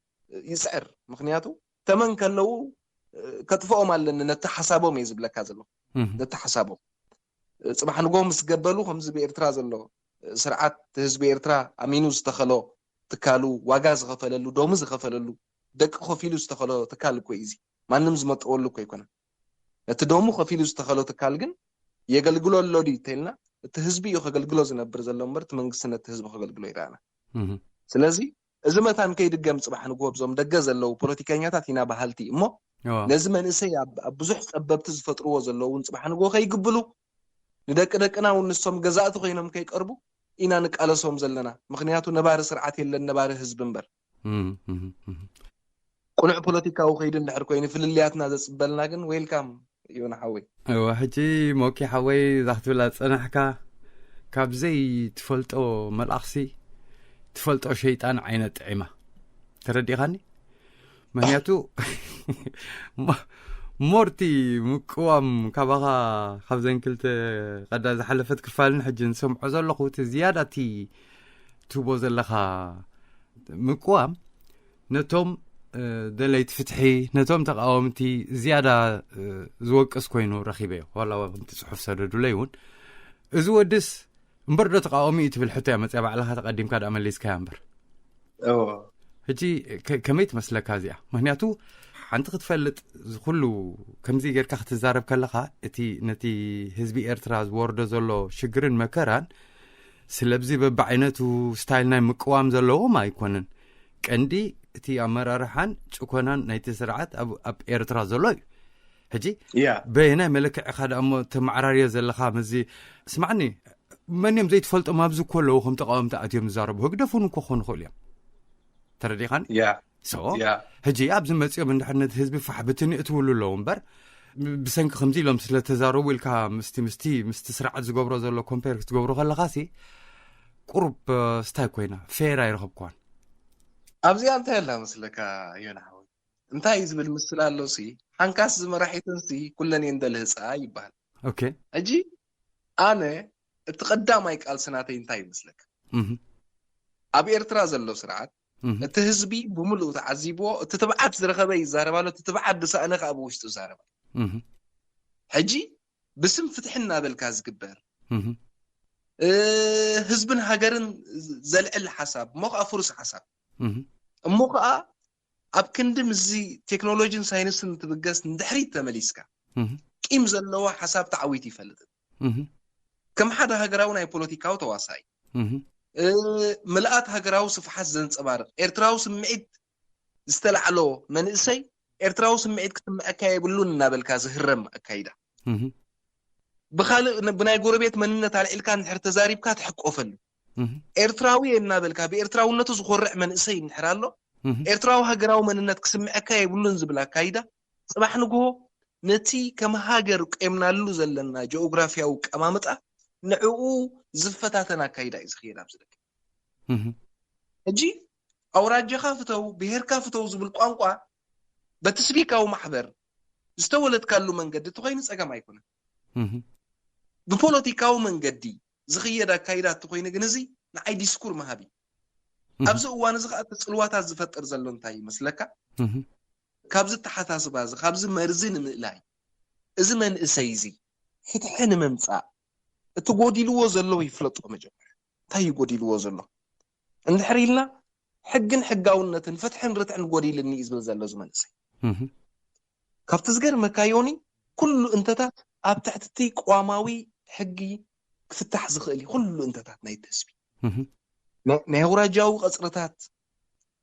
ይስዕር። ምክንያቱ ተመን ከለዉ ከጥፍኦም ኣለኒ ነቲ ሓሳቦም እየ ዝብለካ ዘለኹ። ነቲ ሓሳቦም ጽባሕ ንጎ ምስ ገበሉ ከምዚ ብኤርትራ ዘሎ ስርዓት ህዝቢ ኤርትራ ኣሚኑ ዝተኸሎ ትካሉ ዋጋ ዝኸፈለሉ ደሙ ዝኸፈለሉ ደቂ ከፊሉ ዝተኸሎ ትካል እኮ እዩ። እዚ ማንም ዝመጠወሉ እኮ ኣይኮነን። ነቲ ደሙ ከፊሉ ዝተኸሎ ትካል ግን የገልግሎ ኣሎ ድዩ ተልና እቲ ህዝቢ እዩ ከገልግሎ ዝነብር ዘሎ እምበር እቲ መንግስቲ ነቲ ህዝቢ ከገልግሎ ይረኣና። ስለዚ እዚ መታን ከይድገም ጽባሕ ንግሆ ብዞም ደገ ዘለዉ ፖለቲከኛታት ኢና በሃልቲ እሞ ነዚ መንእሰይ ኣብ ብዙሕ ጸበብቲ ዝፈጥርዎ ዘለዉ እውን ጽባሕ ንግሆ ከይግብሉ ንደቂ ደቅና እውን ንሶም ገዛእቲ ኮይኖም ከይቀርቡ ኢና ንቃለሶም ዘለና። ምክንያቱ ነባሪ ስርዓት የለን ነባሪ ህዝቢ እምበር። ቅኑዕ ፖለቲካዊ ከይዲ እንድሕር ኮይኑ ፍልልያትና ዘፅበልና ግን ዌልካም እዩ ንሓወይ። እወ ሕጂ ሞኪ ሓወይ እዛ ክትብላ ዝፀናሕካ ካብ ዘይትፈልጦ መልኣኽሲ ትፈልጦ ሸይጣን ዓይነት ጥዒማ ተረዲኻኒ። ምክንያቱ ሞርቲ ምቅዋም ካባኻ ካብዘን ክልተ ቀዳ ዝሓለፈት ክፋልን ሕጂ ንሰምዖ ዘለኹ እቲ ዝያዳ እቲ ትህቦ ዘለኻ ምቅዋም ነቶም ደለይቲ ፍትሒ ነቶም ተቃወምቲ ዝያዳ ዝወቅስ ኮይኑ ረኪበዮ። ዋላ ከምቲ ፅሑፍ ሰደዱለይ እውን እዚ ወድስ እምበር ዶ ተቃዋሚ እዩ ትብል ሕቶ እያ መፅያ ባዕልኻ ተቀዲምካ ዳ መሊስካያ እምበር። ሕጂ ከመይ ትመስለካ እዚኣ? ምክንያቱ ሓንቲ ክትፈልጥ ዝኩሉ ከምዚ ጌርካ ክትዛረብ ከለካ እቲ ነቲ ህዝቢ ኤርትራ ዝወርዶ ዘሎ ሽግርን መከራን ስለብዚ በብዓይነቱ ስታይል ናይ ምቅዋም ዘለዎም ኣይኮነን። ቀንዲ እቲ ኣመራርሓን ጭኮናን ናይቲ ስርዓት ኣብ ኤርትራ ዘሎ እዩ። ሕጂ በየናይ መለክዕ ኢኻ ደኣ እሞ ተመዓራርዮ ዘለኻ? ምስዚ ስማዕኒ፣ መን እዮም ዘይትፈልጦም ኣብዚ እኮ ኣለዉ ከም ተቃወምቲ ኣትዮም ዝዛረቡ። ህግደፍ እውን እኮ ክኾኑ ይኽእሉ እዮም። ተረዲኻኒ? ሶ ሕጂ ኣብዚ መፂኦም እንድሕር ነቲ ህዝቢ ፋሕ ብትን የእትውሉ ኣለዉ እምበር ብሰንኪ ከምዚ ኢሎም ስለተዛረቡ ኢልካ ምስቲ ምስቲ ምስቲ ስርዓት ዝገብሮ ዘሎ ኮምፔር ክትገብሮ ከለኻሲ ቁሩብ ስታይ ኮይና ፌር ኣይረኸብኳን። ኣብዚኣ እንታይ ኣላ መስለካ ዮና ሓወይ? እንታይ ዝብል ምስል ኣሎ ሲ ሓንካስ ዝመራሒትን ሲ ኩለን እየን ደልህፃ ይበሃል። ኦኬ ሕጂ ኣነ እቲ ቀዳማይ ቃልሲ ናተይ እንታይ ይመስለካ? ኣብ ኤርትራ ዘሎ ስርዓት እቲ ህዝቢ ብምሉኡ ተዓዚብዎ፣ እቲ ትብዓት ዝረኸበ ይዛረብ ኣሎ፣ እቲ ትብዓት ዝሰኣነ ከዓ ብውሽጡ ይዛረብ ኣሎ። ሕጂ ብስም ፍትሒ እናበልካ ዝግበር ህዝብን ሃገርን ዘልዕል ሓሳብ እሞ ከዓ ፍሩስ ሓሳብ እሞ ከዓ ኣብ ክንዲ ምስዚ ቴክኖሎጂን ሳይንስን ትብገስ ንድሕሪት ተመሊስካ ቂም ዘለዎ ሓሳብ ተዓዊቱ ይፈልጥን ከም ሓደ ሃገራዊ ናይ ፖለቲካዊ ተዋሳኢ ምልኣት ሃገራዊ ስፍሓት ዘንፀባርቕ ኤርትራዊ ስምዒት ዝተላዕሎ መንእሰይ ኤርትራዊ ስምዒት ክስምዐካ የብሉን እናበልካ ዝህረም ኣካይዳ ብካልእ ብናይ ጎረቤት መንነት ኣልዒልካ እንድሕር ተዛሪብካ ትሕቆፈሉ ኤርትራዊ እናበልካ ብኤርትራውነቱ ዝኮርዕ መንእሰይ እንድሕር ኣሎ ኤርትራዊ ሃገራዊ መንነት ክስምዐካ የብሉን ዝብል ኣካይዳ ፅባሕ ንግሆ ነቲ ከም ሃገር ቆምናሉ ዘለና ጂኦግራፊያዊ ቀማምጣ ንዕኡ ዝፈታተን ኣካይዳ እዩ ዝኽየድ ኣብዚ ደቂ ሕጂ ኣውራጃኻ ፍተው ብሄርካ ፍተው ዝብል ቋንቋ በቲ ስቪካዊ ማሕበር ዝተወለድካሉ መንገዲ ተኮይኑ ፀገም ኣይኮነን። ብፖለቲካዊ መንገዲ ዝኽየድ ኣካይዳ ተኮይኑ ግን እዚ ንዓይ ዲስኩር ምሃብ እዩ። ኣብዚ እዋን እዚ ከዓ እቲ ፅልዋታት ዝፈጥር ዘሎ እንታይ ይመስለካ? ካብዚ ኣተሓሳስባ እዚ ካብዚ መርዚ ንምእላይ እዚ መንእሰይ እዚ ፍትሒ ንምምፃእ እቲ ጎዲልዎ ዘሎ ይፍለጦ። መጀመርያ እንታይ እዩ ጎዲልዎ ዘሎ? እንድሕር ኢልና ሕግን ሕጋውነትን ፍትሕን ርትዕን ጎዲልኒ እዩ ዝብል ዘሎ እዚ መንእሰይ። ካብቲ ዝገርመካ ዮኒ ኩሉ እንተታት ኣብ ትሕቲ እቲ ቅዋማዊ ሕጊ ክፍታሕ ዝኽእል እዩ። ኩሉ እንተታት ናይቲ ህዝቢ ናይ ኣውራጃዊ ቀፅርታት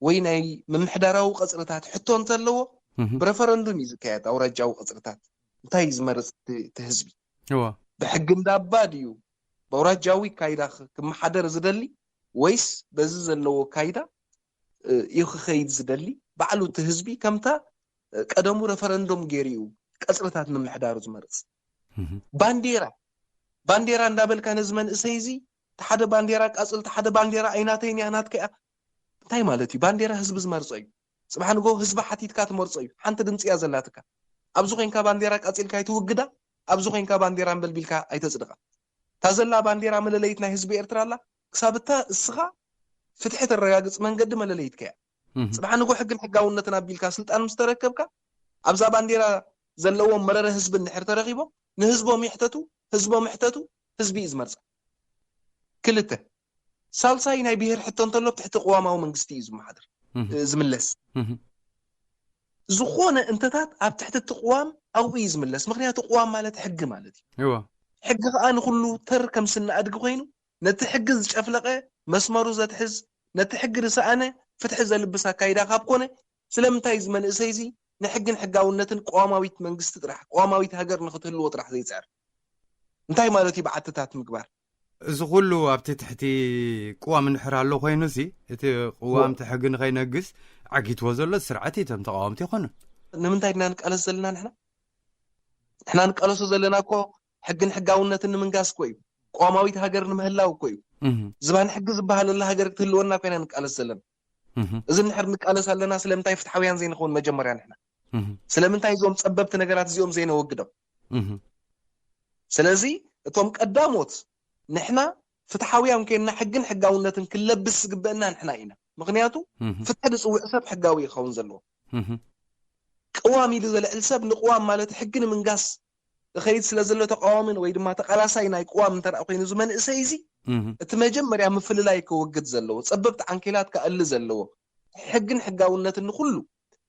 ወይ ናይ ምምሕዳራዊ ቀፅርታት ሕቶ እንተለዎ ብረፈረንዱም እዩ ዝካየድ። ኣውራጃዊ ቀፅርታት እንታይ እዩ ዝመርፅ እቲ ህዝቢ? ብሕጊ እንዳባ ድዩ ብኣውራጃዊ ካይዳ ክመሓደር ዝደሊ ወይስ በዚ ዘለዎ ካይዳ እዩ ክኸይድ ዝደሊ? ባዕሉ እቲ ህዝቢ ከምታ ቀደሙ ረፈረንዶም ገይሩ እዩ ቀፅርታት ምምሕዳሩ ዝመርፅ። ባንዴራ ባንዴራ እንዳበልካ ነዚ መንእሰይ እዚ ሓደ ባንዴራ ቃፅል ሓደ ባንዴራ ኣይናተይን እያ ናትካ እያ እንታይ ማለት እዩ? ባንዴራ ህዝቢ ዝመርፆ እዩ። ፅባሕ ንጎ ህዝቢ ሓቲትካ ትመርፆ እዩ። ሓንቲ ድምፂ እያ ዘላትካ። ኣብዚ ኮይንካ ባንዴራ ቃፂልካ ኣይትውግዳ፣ ኣብዚ ኮይንካ ባንዴራ እንበልቢልካ ኣይተፅድቃ። እታ ዘላ ባንዴራ መለለይት ናይ ህዝቢ ኤርትራ ኣላ። ክሳብ እታ እስኻ ፍትሒ ተረጋግፅ መንገዲ መለለይትካ እያ። ጽባሕ ንጎ ሕግን ሕጋውነትን ኣቢልካ ስልጣን ምስ ተረከብካ ኣብዛ ባንዴራ ዘለዎም መረረ ህዝቢ እንድሕር ተረኺቦም ንህዝቦም ይሕተቱ፣ ህዝቦም ይሕተቱ፣ ህዝቢ እዩ ዝመርፃ። ክልተ ሳልሳይ ናይ ብሄር ሕቶ እንተሎ ትሕቲ ቅዋማዊ መንግስቲ እዩ ዝመሓደር ዝምለስ። ዝኾነ እንተታት ኣብ ትሕቲ እቲ ቅዋም ኣብኡ እዩ ዝምለስ። ምክንያቱ ቅዋም ማለት ሕጊ ማለት እዩ። ሕጊ ከዓ ንኩሉ ተር ከም ስኒ ኣድጊ ኮይኑ ነቲ ሕጊ ዝጨፍለቐ መስመሩ ዘትሕዝ፣ ነቲ ሕጊ ዝሰኣነ ፍትሒ ዘልብስ ኣካይዳ ካብ ኮነ ስለምንታይ እዚ መንእሰይ እዚ ንሕግን ሕጋውነትን ቅዋማዊት መንግስቲ ጥራሕ ቅዋማዊት ሃገር ንክትህልዎ ጥራሕ ዘይፅዕር? እንታይ ማለት እዩ ብዓትታት ምግባር? እዚ ኩሉ ኣብቲ ትሕቲ ቅዋም እንድሕር ኣሎ ኮይኑሲ እቲ ቅዋም እቲ ሕጊ ንኸይነግስ ዓጊትዎ ዘሎ ስርዓት እዩ። እቶም ተቃወምቲ ይኾኑ ንምንታይ ድና ንቃለስ ዘለና ንሕና ንሕና ንቃለሶ ዘለና እኮ ሕግን ሕጋውነትን ንምንጋስ እኮ እዩ። ቅዋማዊት ሃገር ንምህላው እኮ እዩ። ዝባን ሕጊ ዝበሃለላ ሃገር ክትህልወና ኮይና ንቃለስ ዘለና። እዚ እንድሕር ንቃለስ ኣለና ስለምንታይ ፍትሓውያን ዘይንኸውን መጀመርያ ንሕና ስለምንታይ እዞም ፀበብቲ ነገራት እዚኦም ዘይነወግዶም? ስለዚ እቶም ቀዳሞት ንሕና ፍትሓውያን ኮይንና ሕግን ሕጋውነትን ክንለብስ ዝግበአና ንሕና ኢና። ምክንያቱ ፍትሒ ዝፅውዕ ሰብ ሕጋዊ ይኸውን ዘለዎ። ቅዋም ኢሉ ዘልዕል ሰብ ንቅዋም ማለት ሕጊ ንምንጋስ ዝኸይድ ስለ ዘሎ ተቃዋምን ወይ ድማ ተቃላሳይ ናይ ቅዋም እንተ ኮይኑ እዚ መንእሰይ እዚ እቲ መጀመርያ ምፍልላይ ክወግድ ዘለዎ፣ ፀበብቲ ዓንኬላት ክኣሊ ዘለዎ፣ ሕግን ሕጋውነትን ንኩሉ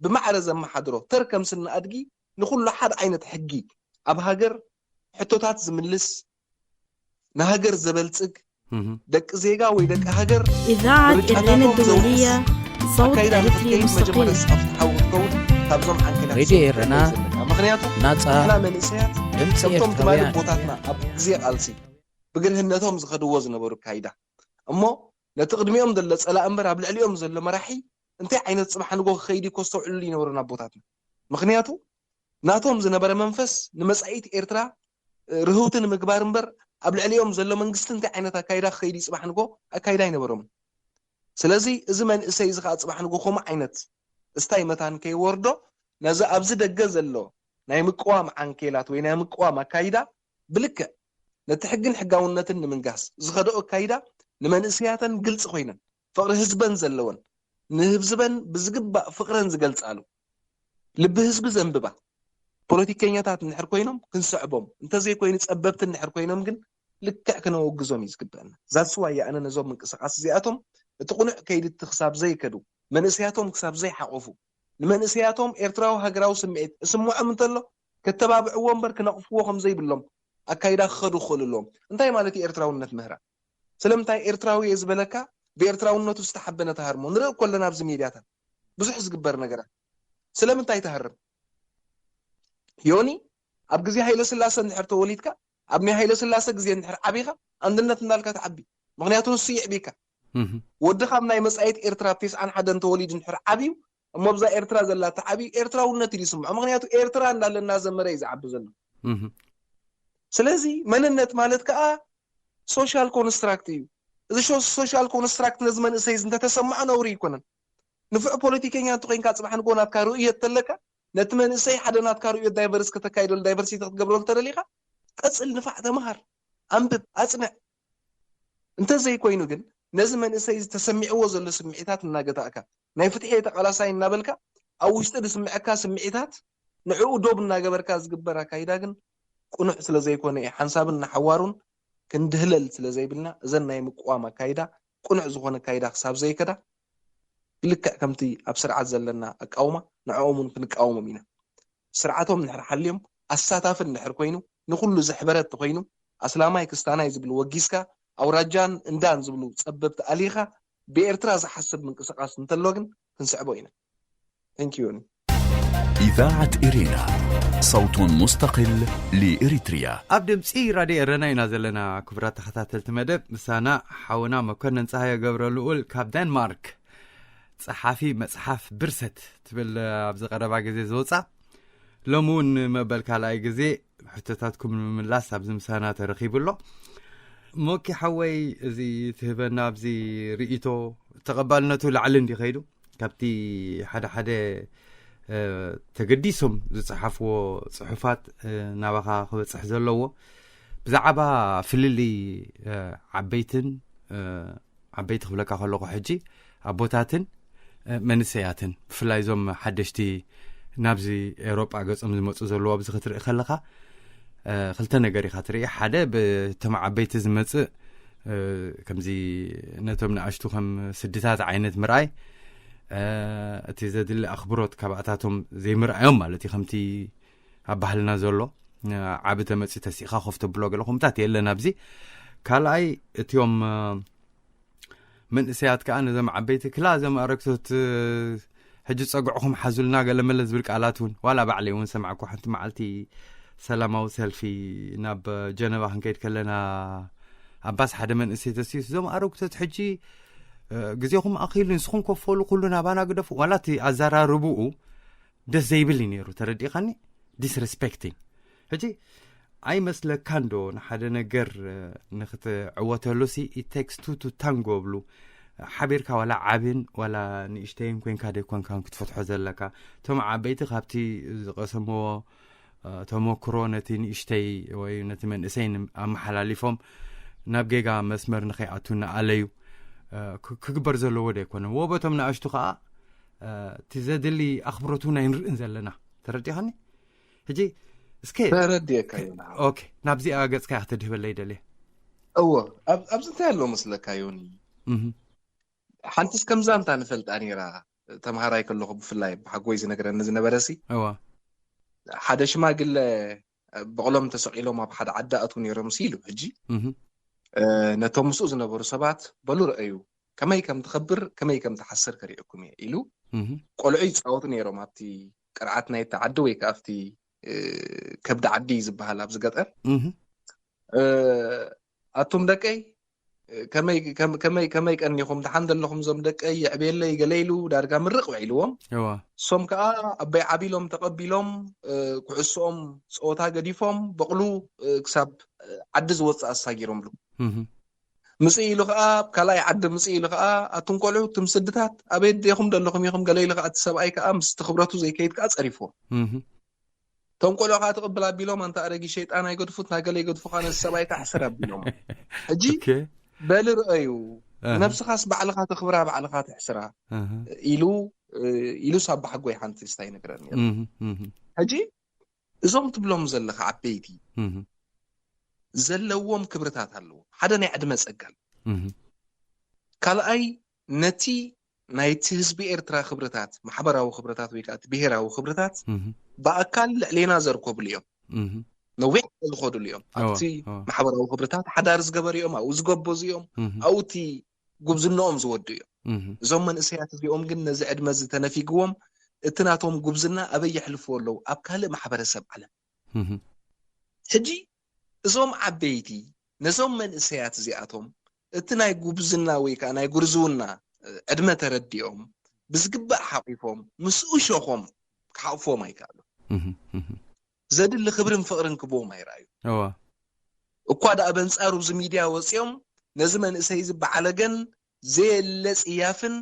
ብማዕረ ዘመሓድሮ፣ ተር ከም ስኒ ኣድጊ ንኩሉ ሓደ ዓይነት ሕጊ ኣብ ሃገር ሕቶታት ዝምልስ፣ ንሃገር ዘበልጽግ፣ ደቂ ዜጋ ወይ ደቂ ሃገር إذاعة إرينا الدولية صوت أريتري مستقل መጀመርያ ስፍትሓዊ ክትከውን ካብዞም ዓንኬላት ሬድዮ ኤረና ምክንያቱ ናጻ ንሕና መንእሰያት ድምፂ ከምቶም ትማሊ ኤርትራውያን ቦታትና ኣብ ግዜ ቃልሲ ብግርህነቶም ዝኸድዎ ዝነበሩ ካይዳ እሞ ነቲ ቅድሚኦም ዘሎ ጸላእ እምበር ኣብ ልዕሊኦም ዘሎ መራሒ እንታይ ዓይነት ጽባሕ ንጎ ክኸይድ እዩ ከስተውዕሉ ይነበሩ ኣቦታትና። ምክንያቱ ናቶም ዝነበረ መንፈስ ንመጻኢት ኤርትራ ርህውቲ ንምግባር እምበር ኣብ ልዕሊኦም ዘሎ መንግስቲ እንታይ ዓይነት ኣካይዳ ክኸይድ እዩ ጽባሕ ንጎ ኣካይዳ ኣይነበሮምን። ስለዚ እዚ መንእሰይ እዚ ከዓ ጽባሕ ንጎ ከምኡ ዓይነት እስታይ መታን ከይወርዶ ነዚ ኣብዚ ደገ ዘሎ ናይ ምቅዋም ዓንኬላት ወይ ናይ ምቅዋም ኣካይዳ ብልክዕ ነቲ ሕግን ሕጋውነትን ንምንጋስ ዝኸደኦ ኣካይዳ ንመንእሰያተን ግልፂ ኮይነን ፍቕሪ ህዝበን ዘለወን ንህዝበን ብዝግባእ ፍቕረን ዝገልፃሉ ልቢ ህዝቢ ዘንብባ ፖለቲከኛታት እንድሕር ኮይኖም ክንስዕቦም እንተዘይኮይኑ ፀበብቲ እንድሕር ኮይኖም ግን ልክዕ ክነወግዞም እዩ ዝግበአና። ዛስዋ እየ ኣነ ነዞም ምንቅስቃስ እዚኣቶም እቲ ቁኑዕ ከይድቲ ክሳብ ዘይከዱ መንእሰያቶም ክሳብ ዘይሓቆፉ ንመንእሰያቶም ኤርትራዊ ሃገራዊ ስምዒት እስምዖም እንተሎ ከተባብዕዎ እምበር ክነቕፍዎ ከም ዘይብሎም ኣካይዳ ክኸዱ ክኽእሉ ኣለዎም። እንታይ ማለት እዩ ኤርትራውነት ምህራ? ስለምንታይ ኤርትራዊ እየ ዝበለካ ብኤርትራውነቱ ዝተሓበነ ተሃርሞ ንርኢ እኮ ኣለና ኣብዚ ሚድያታት ብዙሕ ዝግበር ነገራት ስለምንታይ ተሃርም? ዮኒ ኣብ ግዜ ሃይለ ስላሰ እንድሕር ተወሊድካ ኣብ ናይ ሃይለ ስላሰ ግዜ እንድሕር ዓቢኻ ኣንድነት እንዳልካ ትዓቢ ምክንያቱ ንሱ ይዕቢካ ወዲ ካብ ናይ መጻኢት ኤርትራ ኣብ ተስዓን ሓደን ተወሊዱ እንድሕር ዓብዩ እሞ ብዛ ኤርትራ ዘላ ተዓብዩ ኤርትራውነት እዩ ዝስምዖ ምክንያቱ ኤርትራ እንዳለ እናዘመረ እዩ ዝዓቢ ዘሎ ስለዚ መንነት ማለት ከዓ social construct እዩ እዚ social construct ነዚ መንእሰይ እዚ እንተተሰምዖ ነውሪ ኣይኮነን ንፉዕ ፖለቲከኛ እንተኮይንካ ፅባሕ ንጎ ናትካ ርእየት ተለካ ነቲ መንእሰይ ሓደ ናትካ ርእየት ዳይቨርስ ከተካይደሉ ዳይቨርሲቲ ክትገብረሉ ተደሊካ ቀፅል ንፋዕ ተምሃር ኣንብብ ኣፅንዕ እንተዘይኮይኑ ግን ነዚ መንእሰይ ዝተሰሚዕዎ ዘሎ ስምዒታት እናገታእካ ናይ ፍትሒ ተቃላሳይ እናበልካ ኣብ ውሽጢ ዝስምዐካ ስምዒታት ንዕኡ ዶብ እናገበርካ ዝግበር ኣካይዳ ግን ቅኑዕ ስለዘይኮነ እዩ ሓንሳብን ንሓዋሩን ክንድህለል ስለዘይብልና እዘን ናይ ምቅዋም ኣካይዳ ቅኑዕ ዝኾነ ኣካይዳ ክሳብ ዘይከዳ ልክዕ ከምቲ ኣብ ስርዓት ዘለና ኣቃውማ ንዕኦም እውን ክንቃወሞም ኢና ስርዓቶም እንድሕር ሓልዮም ኣሳታፊ እንድሕር ኮይኑ ንኩሉ ዘሕበረ እንተኮይኑ ኣስላማይ ክስታናይ ዝብል ወጊዝካ ኣውራጃን እንዳን ዝብሉ ፀበብቲ ኣሊኻ ብኤርትራ ዝሓስብ ምንቅስቃስ እንተሎ ግን ክንስዕቦ ኢና Thank you. إذاعة إرينا صوت مستقل لإريتريا ኣብ ድምፂ ራድዮ ኤረና ኢና ዘለና ክቡራት ተኸታተልቲ መደብ ምሳና ሓውና መኮነን ፀሃየ ገብረ ልኡል ካብ ዴንማርክ ጸሓፊ መጽሓፍ ብርሰት ትብል ኣብዚ ቀረባ ግዜ ዝወጻ ሎሚ እውን መበል ካልኣይ ግዜ ሕቶታትኩም ንምምላስ ኣብዚ ምሳና ተረኺቡ ኣሎ ሞኪ ሓወይ እዚ ትህበና ኣብዚ ርእቶ ተቐባልነቱ ላዕሊ እንዲ ከይዱ ካብቲ ሓደ ሓደ ተገዲሶም ዝጸሓፍዎ ጽሑፋት ናባኻ ክበጽሕ ዘለዎ ብዛዕባ ፍልልይ ዓበይትን ዓበይቲ ክብለካ ከለኹ ሕጂ ኣቦታትን መንእሰያትን ብፍላይ እዞም ሓደሽቲ ናብዚ ኤውሮጳ ገጾም ዝመጹ ዘለዉ ኣብዚ ክትርኢ ከለኻ ክልተ ነገር ኢኻ ትርኢ። ሓደ ብቶም ዓበይቲ ዝመጽእ ከምዚ ነቶም ንኣሽቱ ከም ስድታት ዓይነት ምርኣይ፣ እቲ ዘድሊ ኣኽብሮት ካባእታቶም ዘይምርኣዮም ማለት እዩ። ከምቲ ኣብ ባህልና ዘሎ ዓቢ ተመጺ ተሲእኻ ኮፍ ተብሎ ገለ ኹምታት የለን ኣብዚ። ካልኣይ እቲኦም መንእሰያት ከኣ ነዞም ዓበይቲ ክላ እዞም ኣረግቶት ሕጂ ጸግዕኹም ሓዙልና ገለ መለ ዝብል ቃላት እውን ዋላ ባዕለይ እውን ሰማዕኩ። ሓንቲ መዓልቲ ሰላማዊ ሰልፊ ናብ ጀነቫ ክንከይድ ከለና ኣባስ ሓደ መንእሰይ ተሲሱ እዞም ኣረግቶት ሕጂ ግዜኹም ኣኺሉ ንስኹም ኮፈሉ ኩሉ ናባና ግደፉ ዋላ እቲ ኣዘራርብኡ ደስ ዘይብል እዩ ነይሩ። ተረዲእኻኒ? ዲስረስፔክቲንግ። ሕጂ ኣይመስለካን ዶ ንሓደ ነገር ንክትዕወተሉ ሲ ኢቴክስ ቱ ቱ ታንጎ ብሉ ሓቢርካ ዋላ ዓብን ዋላ ንእሽተይን ኮንካ ደይኮንካን ክትፈትሖ ዘለካ። እቶም ዓበይቲ ካብቲ ዝቐሰምዎ ተመክሮ ነቲ ንእሽተይ ወይ ነቲ መንእሰይ ኣመሓላሊፎም ናብ ጌጋ መስመር ንኸይኣቱ እናኣለዩ ክግበር ዘለዎ ዶ ኣይኮነን? ወበቶም ንኣሽቱ ከዓ እቲ ዘድሊ ኣኽብሮት እውን ኣይንርእን ዘለና። ተረዲኻኒ? ሕጂ እስከ ተረዲእካ ኦኬ፣ ናብዚኣ ገጽካ ክትድህበለይ ደልየ። እዎ፣ ኣብዚ እንታይ ኣሎ መስለካ ዮኒ? ሓንቲስ ከምዛ እንታ ንፈልጣ ነይራ። ተምሃራይ ከለኹ ብፍላይ ብሓጎይ ዝነግረኒ ዝነበረ ሲ እዋ ሓደ ሽማግለ በቕሎም ተሰቒሎም ኣብ ሓደ ዓዲ ኣትዉ ነይሮም ሲ ኢሉ። ሕጂ ነቶም ምስኡ ዝነበሩ ሰባት በሉ ረኣዩ፣ ከመይ ከም ትኸብር ከመይ ከም ትሓስር ከሪእኩም እየ ኢሉ። ቆልዑ ይፃወቱ ነይሮም ኣብቲ ቅርዓት ናይቲ ዓዲ ወይ ከዓ ኣብቲ ከብዲ ዓዲ ዝበሃል ኣብዚ ገጠር። ኣቱም ደቀይ ከመይ ከመይ ቀኒኹም ደሓን ዘለኹም እዞም ደቀይ የዕብየለይ ገለ ኢሉ ዳርጋ ምርቕ ውዒልዎም። እሶም ከዓ ኣበይ ዓቢሎም ተቐቢሎም ኩዕሶኦም ፀወታ ገዲፎም በቕሉ ክሳብ ዓዲ ዝወፅእ ኣሳጊሮምሉ። ምፅእ ኢሉ ከዓ ካልኣይ ዓዲ ምፅእ ኢሉ ከዓ ኣቱም ቆልዑ ትም ስድታት ኣበይ ዴኹም ዘለኹም ኢኹም ገለ ኢሉ ከዓ እቲ ሰብኣይ ከዓ ምስቲ ክብረቱ ዘይከይድ ከዓ ፀሪፍዎ። እቶም ቆልዑ ከዓ ትቕብል ኣቢሎም ኣንታ ኣረጊ ሸይጣን ኣይገድፉት ናገለ ይገድፉ ከዓ ነዚ ሰብኣይ ከዓ ሕስር ኣቢሎም። ሕጂ በሊ ርአዩ ነብስኻስ ባዕልኻ ተኽብራ ባዕልኻ ትሕስራ ኢሉ ኢሉ ሳባ ሓጎይ ሓንቲ ስታይ ነግረኒ። ሕጂ እዞም ትብሎም ዘለኻ ዓበይቲ ዘለዎም ክብርታት ኣለዎ። ሓደ ናይ ዕድመ ጸጋ ኣሎ። ካልኣይ ነቲ ናይቲ ህዝቢ ኤርትራ ክብርታት ማሕበራዊ ክብርታት ወይ ከዓ ብሄራዊ ክብርታት ብኣካል ልዕሌና ዘርከብሉ እዮም። ነዊሕ ዝኸዱሉ እዮም። ኣብቲ ማሕበራዊ ክብርታት ሓዳር ዝገበሩ እዮም፣ ኣብኡ ዝገበዙ እዮም፣ ኣብኡ እቲ ጉብዝናኦም ዝወዱ እዮም። እዞም መንእሰያት እዚኦም ግን ነዚ ዕድመ እዚ ተነፊግዎም እቲ ናቶም ጉብዝና ኣበይ የሕልፍዎ ኣለዉ? ኣብ ካልእ ማሕበረሰብ ዓለም። ሕጂ እዞም ዓበይቲ ነዞም መንእሰያት እዚኣቶም እቲ ናይ ጉብዝና ወይ ከዓ ናይ ጉርዝውና ዕድመ ተረዲኦም ብዝግባእ ሓቂፎም ምስኡ ሸኾም ክሓቕፍዎም ኣይከኣሉ። ዘድሊ ክብርን ፍቕርን ክብዎም ኣይረኣዩ። እኳ ደኣ በንጻሩ ኣብዚ ሚድያ ወጺኦም ነዚ መንእሰይ እዚ በዓለገን ዘየለ ጽያፍን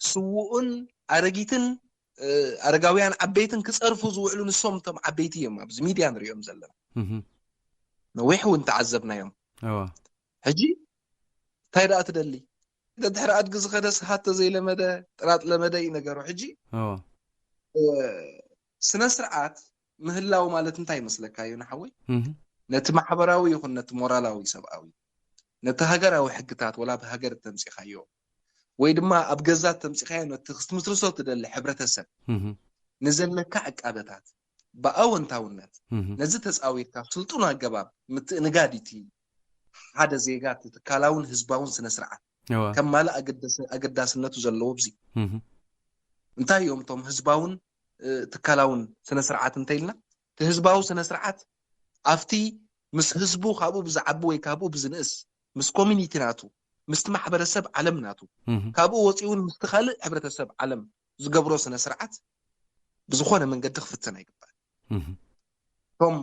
ስውኡን ኣረጊትን ኣረጋውያን ዓበይትን ክጸርፉ ዝውዕሉ ንሶም እቶም ዓበይቲ እዮም ኣብዚ ሚድያ ንሪኦም ዘለና። ነዊሕ እውን ተዓዘብናዮም። ሕጂ እንታይ ደኣ ትደሊ? ደድሕሪ ኣድጊ ዝኸደስ ሃተ ዘይለመደ ጥራጥ ለመደ እዩ ነገሩ። ሕጂ ስነ ስርዓት ምህላው ማለት እንታይ ይመስለካ እዩ ንሓወይ? ነቲ ማሕበራዊ ይኹን ነቲ ሞራላዊ ሰብኣዊ ነቲ ሃገራዊ ሕግታት ወላ ብሃገር እተምፂኻዮ ወይ ድማ ኣብ ገዛ እተምፂኻዮ ነቲ ክትምስርሶ ትደሊ ሕብረተሰብ ንዘለካ ዕቃበታት ብኣወንታውነት ነዚ ተፃዊርካ ስልጡን ኣገባብ ምትእንጋድ እቲ ሓደ ዜጋ እቲ ትካላውን ህዝባውን ስነ ስርዓት ከማልእ ኣገዳስነቱ ዘለዎ ብዚ እንታይ እዮም እቶም ህዝባውን ትካላውን ስነ ስርዓት እንተኢልና እቲ ህዝባዊ ስነ ስርዓት ኣብቲ ምስ ህዝቡ ካብኡ ብዝዓቢ ወይ ካብኡ ብዝንእስ ምስ ኮሚኒቲ ናቱ ምስቲ ማሕበረሰብ ዓለም ናቱ ካብኡ ወፂኡ እውን ምስቲ ካልእ ሕብረተሰብ ዓለም ዝገብሮ ስነ ስርዓት ብዝኾነ መንገዲ ክፍተን ኣይግባእ። እቶም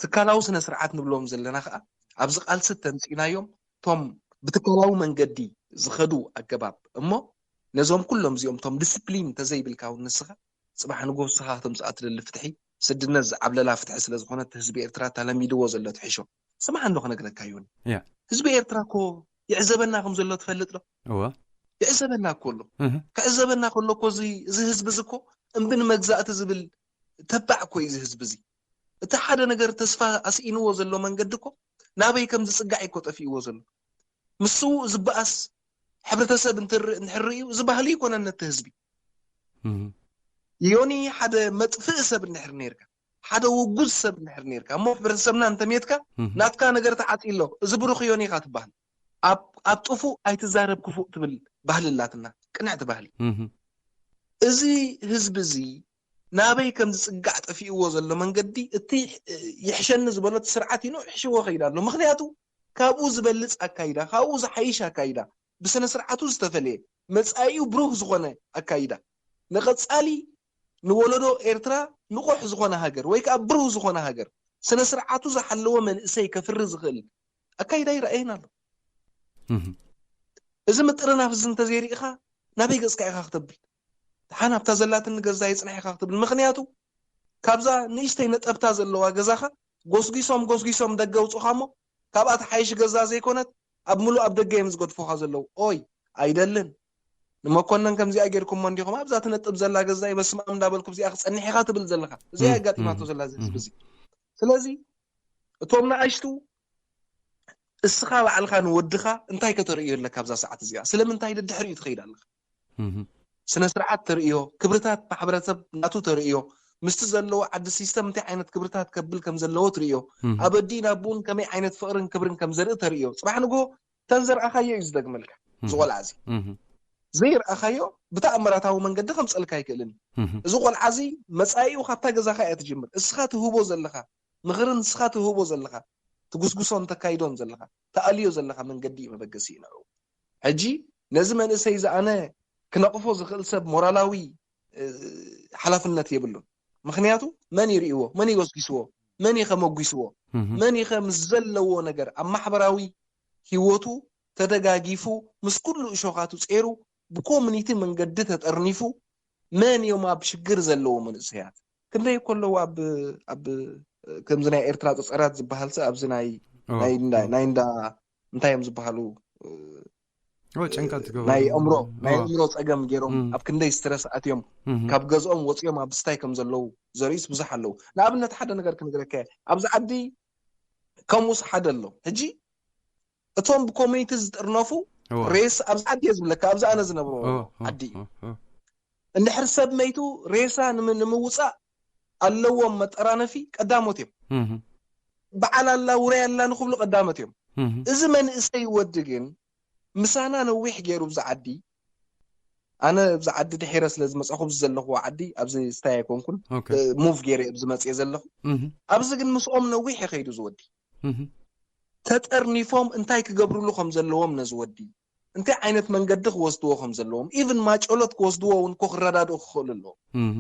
ትካላዊ ስነ ስርዓት ንብሎም ዘለና ከዓ ኣብዚ ቃልሲ ተምፂናዮም እቶም ብትካላዊ መንገዲ ዝኸዱ ኣገባብ እሞ ነዞም ኩሎም እዚኦም እቶም ዲስፕሊን እንተዘይብልካ እውን ንስኻ ፅባሕ ንጎስኻ ተምፅኣ ትደሊ ፍትሒ ስድነት ዝዓብለላ ፍትሒ ስለ ዝኾነ ህዝቢ ኤርትራ ተለሚድዎ ዘሎ ትሕሾ ስማዕ እንዶ ክነግረካ ይሁን ህዝቢ ኤርትራ እኮ ይዕዘበና ከም ዘሎ ትፈልጥ ዶ? እወ ይዕዘበና እኮ ኣሎ። እህ ክዕዘበና ከሎ እኮ እዚ እዚ ህዝቢ እዚ እኮ እምቢ ንመግዛእቲ ዝብል ተባዕ እኮ እዩ እዚ ህዝቢ እዚ። እቲ ሓደ ነገር ተስፋ ኣስኢንዎ ዘሎ መንገዲ እኮ ናበይ ከም ዝጽጋዕ እኮ ጠፊእዎ ዘሎ። ምስ ስውእ ዝበኣስ ሕብረተሰብ እንትርኢ እንድሕር ርእዩ እዚ ባህሊ ይኮነን ነቲ ህዝቢ። እህ ዮኒ ሓደ መጥፍእ ሰብ እንድሕር ነርካ፣ ሓደ ውጉዝ ሰብ እንድሕር ነርካ እሞ ሕብረተሰብና እንተሜትካ እህ ናትካ ነገር ተዓጺ ኣሎ። እዚ ብሩኽ ዮኒ ኢኻ ትበሃል። ኣብ ኣብ ጥፉእ ኣይትዛረብ ክፉእ ትብል ባህሊ ኣላትና፣ ቅንዕቲ ባህሊ። እህ እዚ ህዝቢ እዚ ናበይ ከም ዝጽጋዕ ጠፊእዎ ዘሎ መንገዲ እቲ ይሕሸኒ ዝበሎ እቲ ስርዓት እዩ ሕሽዎ ከይዳ ኣሎ። ምክንያቱ ካብኡ ዝበልጽ ኣካይዳ፣ ካብኡ ዝሓይሽ ኣካይዳ፣ ብስነ ስርዓቱ ዝተፈለየ መጻኢኡ ብሩህ ዝኾነ ኣካይዳ ንቐጻሊ ንወለዶ ኤርትራ ንቑሕ ዝኾነ ሃገር ወይ ከዓ ብሩህ ዝኾነ ሃገር ስነ ስርዓቱ ዝሓለወ መንእሰይ ከፍሪ ዝኽእል ኣካይዳ ይረኣየን ኣሎ። እህ እዚ ምጥርናፍ እዚ እንተዘይርኢኻ ናበይ ገጽካ ኢኻ ክተብል? ደሓን ኣብታ ዘላትኒ ገዛ ይጽናሕ ኢኻ ክትብል። ምክንያቱ ካብዛ ንእሽተይ ነጠብታ ዘለዋ ገዛኻ ጎስጒሶም ጎስጒሶም ደገ ውጹኻ እሞ ካብኣ ትሓይሽ ገዛ ዘይኮነት ኣብ ምሉእ ኣብ ደገ እዮም ዝገድፉኻ ዘለዉ። ኦይ ኣይደልን። ንመኮነን ከምዚኣ ጌርኩሞ እንዲኹም ኣብዛ ትነጥብ ዘላ ገዛ በስማም እንዳበልኩ እዚኣ ክጸንሕ ኢኻ ትብል ዘለኻ። እዚኣ እም፣ ኣጋጢማቶ እም፣ ዘላ እዚ ህዝቢ እም። እዚ። ስለዚ እቶም ንኣሽቱ እስኻ ባዕልኻ ንወድኻ እንታይ ከተርእዮ ኣለካ ኣብዛ ሰዓት እዚኣ? ስለምንታይ ደድሕሪኡ ትኸይድ ኣለኻ? እህ ስነ ስርዓት ተርእዮ፣ ክብርታት ማሕበረሰብ ናቱ ተርእዮ፣ ምስቲ ዘለዎ ዓዲ ሲስተም እንታይ ዓይነት ክብርታት ከብል ከም ዘለዎ ትርእዮ፣ እህ ኣብ ኣዲን ኣቡን ከመይ ዓይነት ፍቕርን ክብርን ከም ዘርኢ ተርእዮ። ጽባሕ ንግሆ ተን ዘርኣኻዮ እዩ ዝደግመልካ። እዚ እህ ቆልዓ እዚ እህ ዘይርኣኻዮ ብተኣምራታዊ መንገዲ ከምጸልካ ኣይክእልን እዩ። እህ እዚ ቆልዓ እዚ መጻኢኡ ካብታ ገዛኻ እያ ትጅምር። እስኻ ትህቦ ዘለኻ ምኽርን እስኻ ትህቦ ዘለኻ ትጉስጉሶን ተካይዶን ዘለኻ ተኣልዮ ዘለኻ መንገዲ እዩ መበገሲኡ ንዕኡ። ሕጂ ነዚ መንእሰይ እዚ ኣነ ክነቕፎ ዝኽእል ሰብ ሞራላዊ እ፣ ሓላፍነት የብሉን። ምክንያቱ መን ይርእዎ፣ መን ይጎስጊስዎ፣ መን ይኸመጉስዎ፣ እህ መን ይኸ ምስ ዘለዎ ነገር ኣብ ማሕበራዊ ህይወቱ ተደጋጊፉ ምስ ኩሉ እሾኻቱ ጼሩ ብኮሚኒቲ መንገዲ ተጠርኒፉ መን እዮም ኣብ ሽግር ዘለዎ መንእሰያት? ክንደይ እኮ ኣለዉ ኣብ ኣብ ከምዚ ናይ ኤርትራ ጸጸራት ዝበሃል ሲ ኣብዚ ናይ እወ ናይ እንዳ ናይ እንዳ እንታይ እዮም ዝበሃሉ እ፣ እወ ጭንቀት ትገብሩ ናይ ኣእምሮ ናይ እወ ኣእምሮ ጸገም ገይሮም እም ኣብ ክንደይ ስትረስ ኣትዮም እህ ካብ ገዝኦም ወፂኦም ኣብ ስታይ ከም ዘለዉ ዘርእስ ብዙሕ ኣለዉ። ንኣብነት ሓደ ነገር ክንገረካ እየ። ኣብዚ ዓዲ ከምኡስ ሓደ ኣሎ። ሕጂ እቶም ብኮሚኒቲ ዝጥርነፉ እወ ሬስ ኣብዚ ዓዲ እየ ዝብለካ፣ ኣብዚ ኣነ ዝነብሮ እወ እወ ዓዲ እዩ። እወ እወ እንድሕር ሰብ መይቱ ሬሳ ንም- ንምውፃእ ኣለዎም መጠራነፊ ቀዳሞት እዮም። እህ በዓል ኣላ ውራይ ኣላ ንክብሉ ቀዳሞት እዮም። እህ እዚ መንእሰይ ወዲ ግን ምሳና ነዊሕ ገይሩ ብዚ ዓዲ፣ ኣነ ብዚ ዓዲ ድሒረ ስለ ዝመፃኹ ብዚ ዘለኽዎ ዓዲ ኣብዚ ስታይ ኣይኮንኩን ኦኬ ሙቭ ገይረ ኣብዚ መፅየ ዘለኹ። እህ ኣብዚ ግን ምስኦም ነዊሕ ይኸይዱ ዝወዲ እህ ተጠርኒፎም እንታይ ክገብርሉ ከም ዘለዎም ነዚ ወዲ እንታይ ዓይነት መንገዲ ክወስድዎ ከም ዘለዎም ኢቭን ማጨሎት ክወስድዎ እውን እኮ ክረዳድኡ ክኽእሉ ኣለዎም። እህ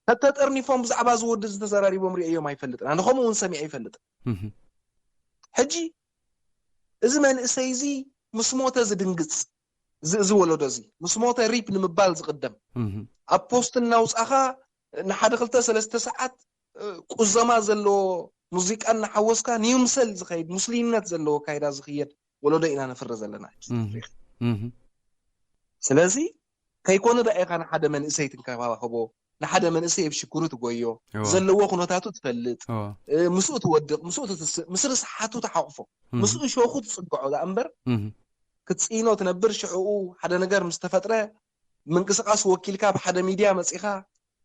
ተተጠርኒፎም ብዛዕባ እዚ ወዲ ዝተዘራሪቦም ርእዮም ኣይፈልጥን። ኣነ ከምኡ እውን ሰሚዐ ኣይፈልጥን። እህ ሕጂ እዚ መንእሰይ እዚ ምስ ሞተ ዝድንግጽ እዚ እዚ ወለዶ እዚ ምስ ሞተ ሪፕ ንምባል ዝቕደም እህ ኣብ ፖስት እናውጻኻ ንሓደ ክልተ ሰለስተ ሰዓት እ፣ ቁዘማ ዘለዎ ሙዚቃ እናሓወስካ ንይምሰል ዝኸይድ ሙስሊምነት ዘለዎ ካይዳ ዝኽየድ ወለዶ ኢና ነፍሪ ዘለና። እህ እህ ስለዚ ከይኮነ ዳ ኢኻ ንሓደ መንእሰይ ትንከባኸቦ፣ ንሓደ መንእሰይ ኣብ ሽግሩ ትጎዮ፣ እወ ዘለዎ ኩነታቱ ትፈልጥ፣ እወ እ፣ ምስኡ ትወድቕ፣ ምስኡ ትትስእ፣ ምስ ርስሓቱ ትሓቑፎ፣ እህ ምስኡ ሾኹ ትጽግዖ ዳኣ እምበር እህ ክትጽይኖ ትነብር። ሽዕኡ ሓደ ነገር ምስ ተፈጥረ ምንቅስቓስ ወኪልካ ኣብ ሓደ ሚድያ መጺኻ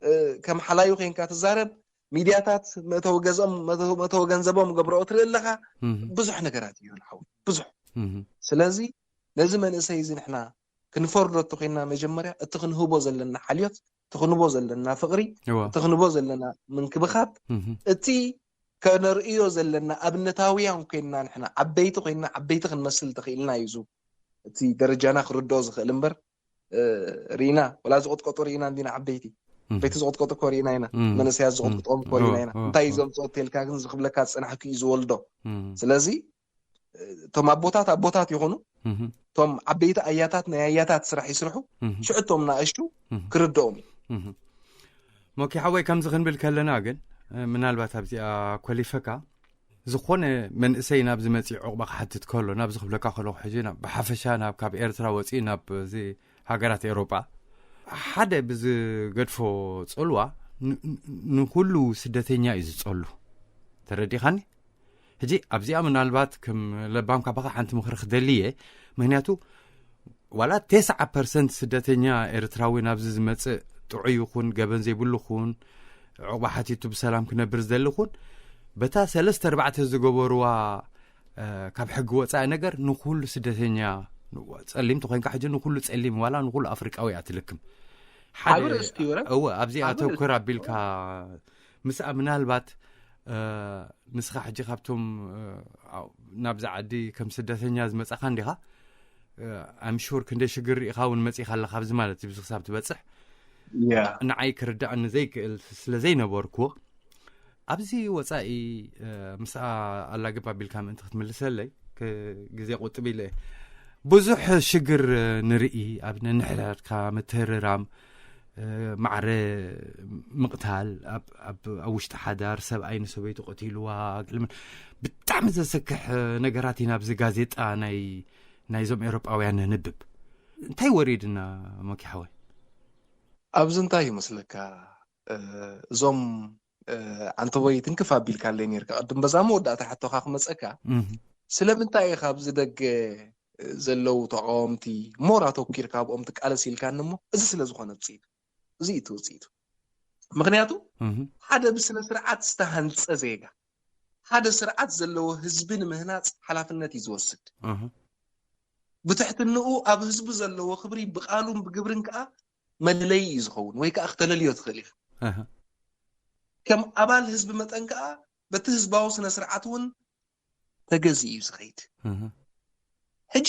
እ፣ ከም ሓላዩ ኮይንካ ትዛረብ። ሚድያታት መእተዊ ገዝኦም መእተዊ መእተዊ ገንዘቦም ገብረኦ ትርኢ ኣለኻ። እህ ብዙሕ ነገራት እዩ ዝሓው ብዙሕ። እህ ስለዚ ነዚ መንእሰይ እዚ ንሕና ክንፈርዶ እተኮይንና መጀመርያ እቲ ክንህቦ ዘለና ሓልዮት፣ እቲ ክንህቦ ዘለና ፍቕሪ፣ እወ እቲ ክንህቦ ዘለና ምንክብኻብ፣ እህ እቲ ከነርእዮ ዘለና ኣብነታውያን ኮይንና ንሕና ዓበይቲ ኮይንና ዓበይቲ ክንመስል ተኽኢልና እዩ። እዚ እቲ ደረጃና ክርድኦ ዝኽእል እምበር እ፣ ርኢና ወላ ዝቕጥቀጡ ርኢና እንዲና ዓበይቲ እህ ዓበይቲ ዝቕጥቀጡ እኮ ርኢና ኢና። እም። መንእሰያት ዝቕጥቀጥኦም እኮ እም። ርኢና ኢና። እም። እንታይ እዩ እም። ዘምፅኦ ተልካ ግን ዝኽብለካ ዝፀናሕኩ እዩ ዝወልዶ። እም። ስለዚ እ፣ እቶም ኣቦታት ኣቦታት ይኾኑ፣ እህ እቶም ዓበይቲ ኣያታት ናይ ኣያታት ስራሕ ይስርሑ። እህ ሽዑ እቶም ናእሽቱ እህ ክርድኦም እዩ። እህ ሞኪ ሓወይ ከምዚ ክንብል ከለና ግን እ፣ ምናልባት ኣብዚኣ ኮሊፈካ ዝኾነ መንእሰይ ናብ ዝመጽእ ዕቑባ ክሓትት ከሎ፣ ናብ ዝኽብለካ ከለኹ፣ ሕጂ ናብ፣ ብሓፈሻ ናብ፣ ካብ ኤርትራ ወጺኡ ናብ እዚ ሃገራት ኤውሮጳ ሓደ ብዝገድፎ ጽልዋ ን-፣ ን-፣ ንኹሉ ስደተኛ እዩ ዝጸሉ። ተረዲኻኒ? ሕጂ ኣብዚኣ ምናልባት ከም ለባም ካባኻ ሓንቲ ምኽሪ ክደሊ እየ። ምኽንያቱ ዋላ ተስዓ ፐርሰንት ስደተኛ ኤርትራዊ ናብዚ ዝመጽእ ጥዑይ ይኹን ገበን ዘይብሉ ይኹን ዕቑባ ሓቲቱ ብሰላም ክነብር ዝደሊ ይኹን በታ ሰለስተ ኣርባዕተ ዝገበርዋ፣ እ፣ ካብ ሕጊ ወጻኢ ነገር ንኹሉ ስደተኛ፣ ጸሊም ተኾይንካ ሕጂ ንኹሉ ጸሊም ዋላ ንኹሉ ኣፍሪቃዊ እያ ትልክም። ሓደ ዓቢ ርእስቲ እዩ፣ ወረ? እወ፣ ኣብዚኣ ዓቢ ርእስቲ። ኣተኩር ኣቢልካ ምስኣ ምናልባት፣ እ፣ ንስኻ ሕጂ ካብቶም፣ እ፣ ናብዚ ዓዲ ከም ስደተኛ ዝመጻኻ እንዲኻ፣ ኣም ሹር ክንደይ ሽግር ርኢኻ እውን መጺኻ ኣለኻ ኣብዚ ማለት እዩ፣ ብዚ ክሳብ ትበጽሕ። ያ። ንዓይ ክርዳእኒ ዘይክእል ስለ ዘይነበርኩዎ፣ ኣብዚ ወጻኢ፣ እ፣ ምስኣ ኣላግብ ኣቢልካ ምእንቲ ክትምልሰለይ፣ ክ-፣ ግዜ ቁጥብ ኢለ እየ። ብዙሕ ሽግር፣ እ፣ ንርኢ፣ ኣብ ነንሕድሕድካ ምትህርራም፣ እ፣ ማዕረ ምቕታል፣ ኣብ፣ ኣብ፣ ኣብ ውሽጢ ሓዳር ሰብኣይ ንሰበይቱ ቀቲልዋ፣ ገለ ምን-፣ ብጣዕሚ ዘሰክሕ፣ እ፣ ነገራት ኢና ኣብዚ ጋዜጣ ናይ፣ ናይዞም ኤውሮጳውያን ነንብብ። እንታይ ወሪድና ሞኪ ሓወይ? ኣብዚ እንታይ ይመስለካ፣ እ፣ እዞም፣ እ፣ ዓንተቦይ ትንክፍ ኣቢልካለይ ነርካ። ቅድም በዛ መወዳእታ ሕቶኻ ክመጸካ፣ እህ። ስለምንታይ ኢኻ ኣብዚ ደገ ዘለዉ ተቃወምቲ ሞር ኣተኪርካ ኣብኦም ትቃለስ ኢልካኒ እሞ፣ እዚ ስለ ዝኾነ ውጽኢቱ። እዚ እዩ እቲ ውጽኢቱ። ምኽንያቱ፣ እህ። ሓደ ብስነ ስርዓት ዝተሃንጸ ዜጋ፣ ሓደ ስርዓት ዘለዎ ህዝቢ ንምህናጽ ሓላፍነት እዩ ዝወስድ። እህ። ብትሕትንኡ ኣብ ህዝቢ ዘለዎ ክብሪ ብቃሉን ብግብርን ከኣ መለለዪ እዩ ዝኸውን፣ ወይ ከኣ ክተለልዮ ትኽእል ኢኻ። እህ። ከም ኣባል ህዝቢ መጠን ከኣ በቲ ህዝባዊ ስነ ስርዓት እውን ተገዚኡ እዩ ዝኸይድ። እህ። ሕጂ፣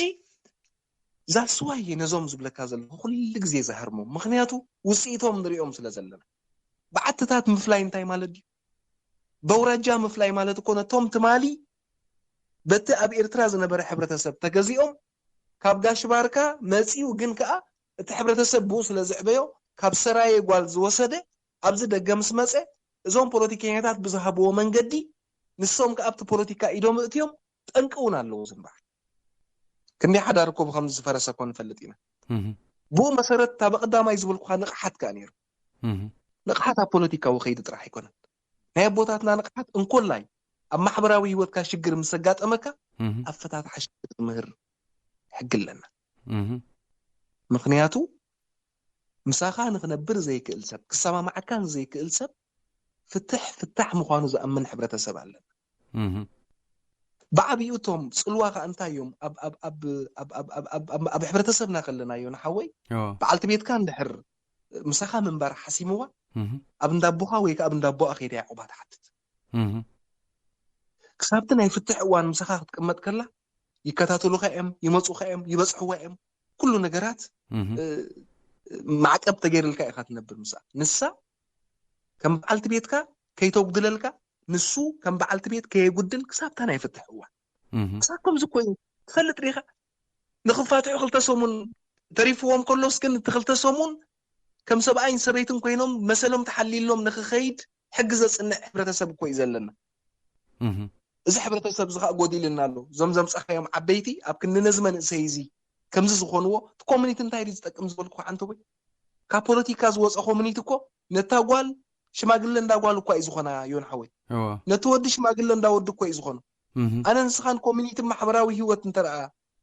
that's why ነዞም ዝብለካ ዘለኹ ኩሉ ግዜ ዝሃርሞም፣ ምኽንያቱ ውጽኢቶም ንሪኦም ስለ ዘለና። ብዓድታት ምፍላይ እንታይ ማለት ድዩ? በውራጃ ምፍላይ ማለት እኮ ነቶም ትማሊ በቲ ኣብ ኤርትራ ዝነበረ ሕብረተሰብ ተገዚኦም፣ ካብ ጋሽ ባርካ መጺኡ፣ ግን ከኣ እቲ ሕብረተሰብ ብኡ ስለ ዝዕበዮ፣ ካብ ሰራየ ጓል ዝወሰደ፣ ኣብዚ ደገ ምስ መጸ፣ እዞም ፖለቲከኛታት ብዝሃብዎ መንገዲ፣ ንሶም ከኣ ኣብቲ ፖለቲካ ኢዶም እእትዮም፣ ጠንቂ እውን ኣለዎ እዚ እምበኣር። ክንደይ ሓዳር እኮ ብኸምዚ ዝፈረሰ እኮ ንፈልጥ ኢና። እህ። ብኡ መሰረት፣ እታ ብቐዳማይ ዝበልኩኻ ንቕሓት ከኣ ነይሩ። እህ። ንቕሓት ኣብ ፖለቲካዊ ከይዲ ጥራሕ ኣይኮነን። ናይ ኣቦታትና ንቕሓት እንኮላይ ኣብ ማሕበራዊ ህይወትካ ሽግር ምስ ኣጋጠመካ፣ እህ። ኣፈታትሓ ሽግር ዝምህር ሕጊ ኣለና። እህ። ምኽንያቱ፣ ምሳኻ ንኽነብር ዘይክእል ሰብ፣ ክሰማማዓካ ንዘይክእል ሰብ፣ ፍትሕ ፍታሕ ምዃኑ ዝኣምን ሕብረተሰብ ኣለና። እህ። ብዓቢኡ እቶም ጽልዋ ከኣ እንታይ እዮም? ኣብ፣ ኣብ፣ ኣብ፣ ኣብ፣ ኣብ፣ ኣብ፣ ኣብ፣ ኣብ፣ ኣብ ሕብረተሰብና ከለናዮ ንሓወይ፣ እዎ። በዓልቲ ቤትካ እንድሕር ምሳኻ ምንባር ሓሲምዋ፣ እህ። ኣብ እንዳቦኻ ወይ ከኣ ኣብ እንዳቦኣ ከይዳ ያዕቑባ ትሓትት። እህ። ክሳብቲ ናይ ፍትሕ እዋን ምሳኻ ክትቅመጥ ከላ፣ ይከታተሉኻ እዮም፣ ይመጹኻ እዮም፣ ይበጽሕዋ እዮም። ኩሉ ነገራት፣ እህ። እ፣ ማዕቀብ ተገይርልካ ኢኻ ትነብር ምስኣ። ንሳ ከም በዓልቲ ቤትካ ከይተጉድለልካ፣ ንሱ ከም በዓልቲ ቤት ከየጉድል ክሳብታ ናይ ፍትሕ እዋን። እህ። ክሳብ ከምዚ እኮ እዩ። ትፈልጥ ዲኻ? ንኽፋትሑ ክልተ ሰሙን ተሪፍዎም ከሎስ ግን፣ እቲ ክልተ ሰሙን ከም ሰብኣይን ሰበይትን ኮይኖም መሰሎም ተሓሊሎም ንኽኸይድ ሕጊ ዘጽንዕ ሕብረተሰብ እኮ እዩ ዘለና። እህ። እዚ ሕብረተሰብ እዚ ኸኣ ጎዲልና ኣሎ። እዞም ዘምጻኻዮም ዓበይቲ ኣብ ክንዲ ነዚ መንእሰይ እዚ ከምዚ ዝኾንዎ፣ እቲ ኮሚኒቲ እንታይ ድዩ ዝጠቅም ዝበልኩ ሓንቲ ወይ? ካብ ፖለቲካ ዝወጸ ኮሚኒቲ እኮ ነታ ጓል ሽማግለ እንዳ ጓል እኳ እዩ ዝኾና፣ ዮን ሓወይ። እዎ። ነቲ ወዲ ሽማግለ እንዳ ወዲ እኮ እዩ ዝኾኖ። እህ። ኣነ ንስኻን ኮሚኒቲ ማሕበራዊ ህይወት እንተ ደኣ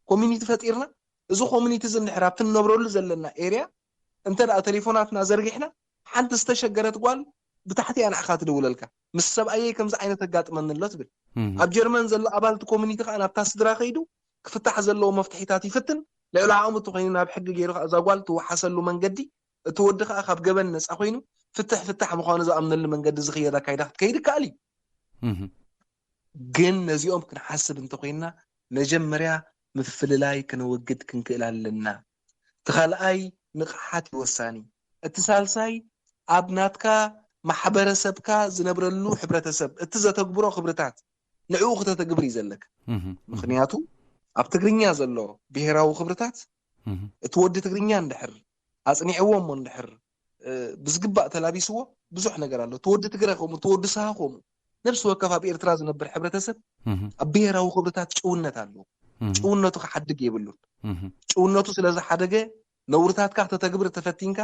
ኮሚኒቲ ፈጢርና፣ እዚ ኮሚኒቲ እዚ እንድሕር ኣብቲ እንነብረሉ ዘለና ኤርያ እንተ ደኣ ቴሌፎናትና ዘርጊሕና፣ ሓንቲ ዝተሸገረት ጓል ብታሕቲ እያ ንዓኻ ትድውለልካ። ምስ ሰብኣየይ ከምዚ ዓይነት ኣጋጥመኒ ኣሎ ትብል። እህ። ኣብ ጀርመን ዘሎ ኣባል እቲ ኮሚኒቲ ከኣ ናብታ ስድራ ከይዱ ክፍታሕ ዘለዎ መፍትሒታት ይፍትን፣ ልዕሊ ዓቕሙ እንተኾይኑ ናብ ሕጊ ገይሩ ከኣ እዛ ጓል ትወሓሰሉ መንገዲ፣ እቲ ወዲ ከኣ ካብ ገበን ነጻ ኮይኑ ፍትሕ ፍታሕ ምዃኑ ዝኣምነሉ መንገዲ ዝኽየድ ኣካይዳ ክትከይድ ይከኣል እዩ። እህ። ግን ነዚኦም ክንሓስብ እንተኾይንና፣ መጀመርያ ምፍልላይ ከነወግድ ክንክእል ኣለና። እቲ ካልኣይ ንቕሓት እዩ ወሳኒ። እቲ ሳልሳይ ኣብ ናትካ ማሕበረሰብካ ዝነብረሉ ሕብረተሰብ እቲ ዘተግብሮ ክብርታት ንዕኡ ክተተግብር እዩ ዘለካ። እህ፣ እህ። ምኽንያቱ ኣብ ትግርኛ ዘሎ ብሄራዊ ክብርታት እህ። እቲ ወዲ ትግርኛ እንድሕር ኣጽኒዕዎ እሞ እንድሕር፣ እ፣ ብዝግባእ ተላቢስዎ ብዙሕ ነገር ኣሎ። እቲ ወዲ ትግረ ከምኡ፣ እቲ ወዲ ሰሃ ከምኡ። ነብሲ ወከፍ ኣብ ኤርትራ ዝነብር ሕብረተሰብ ኣብ ብሄራዊ ክብርታት ጭውነት ኣለዎ። ጭውነቱ ክሓድግ የብሉን። ጭውነቱ ስለ ዝሓደገ ነውርታትካ ከተተግብር ተፈቲንካ፣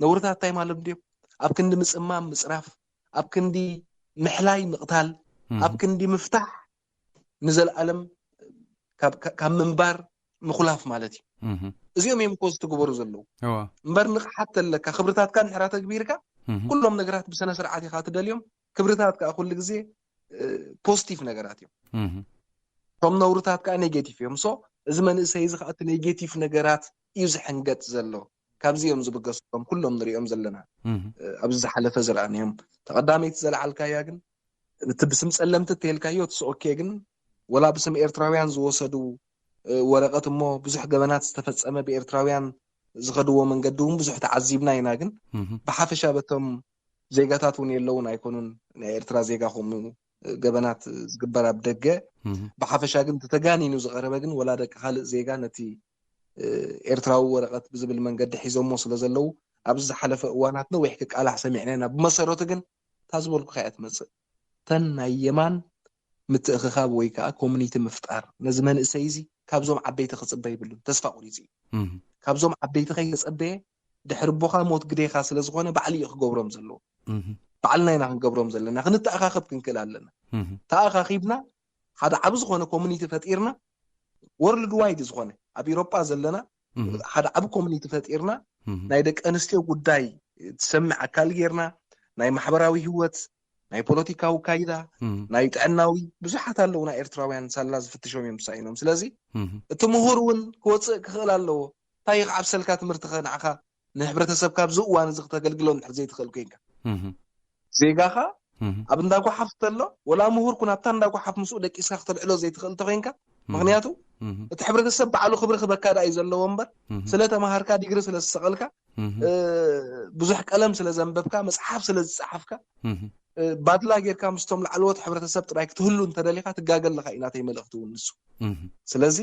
ነውርታት እንታይ ማለት ድዮም? ኣብ ክንዲ ምጽማም ምጽራፍ፣ ኣብ ክንዲ ምሕላይ ምቕታል፣ ኣብ ክንዲ ምፍታሕ ንዘለኣለም ካብ ምንባር ምኹላፍ ማለት እዩ። እዚኦም እዮም ኮዝ ትግበሩ ዘለዉ። እምበር ንቕሓት ተለካ ክብርታትካ ንሕራ ተግቢርካ ኩሎም ነገራት ብሰነ ስርዓት ኢኻ ትደልዮም። ክብርታት ከዓ ኩሉ ግዜ ፖዚቲቭ ነገራት እዮም። እቶም ነውርታት ከዓ ኔጌቲቭ እዮም። ሶ እዚ መንእሰይ እዚ ከዓ እቲ ኔጌቲቭ ነገራት እዩ ዝሕንገጥ ዘሎ። ካብዚ እዮም ዝብገሱ እቶም ኩሎም ንሪኦም ዘለና ኣብዚ ዝሓለፈ ዝረኣናዮም። ተቐዳመይቲ ዘለዓልካያ ግን እቲ ብስም ጸለምቲ እተልካዮ ትስ ኦኬ ግን ወላ ብስም ኤርትራውያን ዝወሰዱ ወረቐት እሞ ብዙሕ ገበናት ዝተፈጸመ ብኤርትራውያን ዝኸድዎ መንገዲ እውን ብዙሕ ተዓዚብና ኢና። ግን ብሓፈሻ በቶም ዜጋታት እውን የለውን ኣይኮኑን። ናይ ኤርትራ ዜጋ ከምኡ ገበናት ዝግበር ኣብ ደገ ብሓፈሻ ግን ተተጋኒኑ ዝቐረበ ግን ወላ ደቂ ካልእ ዜጋ ነቲ ኤርትራዊ ወረቐት ብዝብል መንገዲ ሒዞሞ ስለ ዘለዉ ኣብዚ ዝሓለፈ እዋናት ነዊሕ ክቃላሕ ሰሚዕና ኢና። ብመሰረቱ ግን እታ ዝበልኩኻ እያ ትመጽእ። ተን ናይ የማን ምትእኽኻብ ወይ ከዓ ኮሚኒቲ ምፍጣር ነዚ መንእሰይ እዚ ካብዞም ዓበይቲ ክፅበ ይብሉን። ተስፋ ቁሪፂ እዩ። ካብዞም ዓበይቲ ከይተፀበየ ድሕሪ ቦኻ ሞት ግዴኻ ስለ ዝኾነ ባዕሉ እዩ ክገብሮም ዘለዎ። ባዕልና ኢና ክንገብሮም ዘለና። ክንተኣኻኸብ ክንክእል ኣለና። ተኣኻኺብና ሓደ ዓብ ዝኾነ ኮሚኒቲ ፈጢርና ወርልድ ዋይድ ዝኾነ ኣብ ኢሮጳ ዘለና ሓደ ዓብ ኮሚኒቲ ፈጢርና ናይ ደቂ ኣንስትዮ ጉዳይ ትሰምዕ ኣካል ጌርና ናይ ማሕበራዊ ህይወት ናይ ፖለቲካዊ ካይዳ ናይ ጥዕናዊ ብዙሓት ኣለዉ ናይ ኤርትራውያን ሳላ ዝፍትሾም እዮም ሳይኖም። ስለዚ እቲ ምሁር እውን ክወፅእ ክኽእል ኣለዎ። እንታይ ይኽዓብሰልካ ትምህርቲ ኸ ንዓኻ ንሕብረተሰብካ ኣብዚ እዋን እዚ ክተገልግሎ እንድሕር ዘይትኽእል ኮይንካ ዜጋኻ ኣብ እንዳ ጓሓፍ ተሎ ወላ ምሁር ኩን ኣብታ እንዳ ጓሓፍ ምስኡ ደቂስካ ክተልዕሎ ዘይትኽእል እንተኮይንካ ምክንያቱ እቲ ሕብረተሰብ ባዕሉ ክብሪ ክበካ ደኣ እዩ ዘለዎ እምበር ስለ ተማሃርካ ዲግሪ ስለ ዝሰቐልካ ብዙሕ ቀለም ስለ ዘንበብካ መፅሓፍ ስለ ዝፀሓፍካ ባድላ ጌርካ ምስቶም ላዕለዎት ሕብረተሰብ ጥራይ ክትህሉ እንተደሊካ ትጋገ ኣለካ እዩ ናተይ መልእክቲ እውን ንሱ። ስለዚ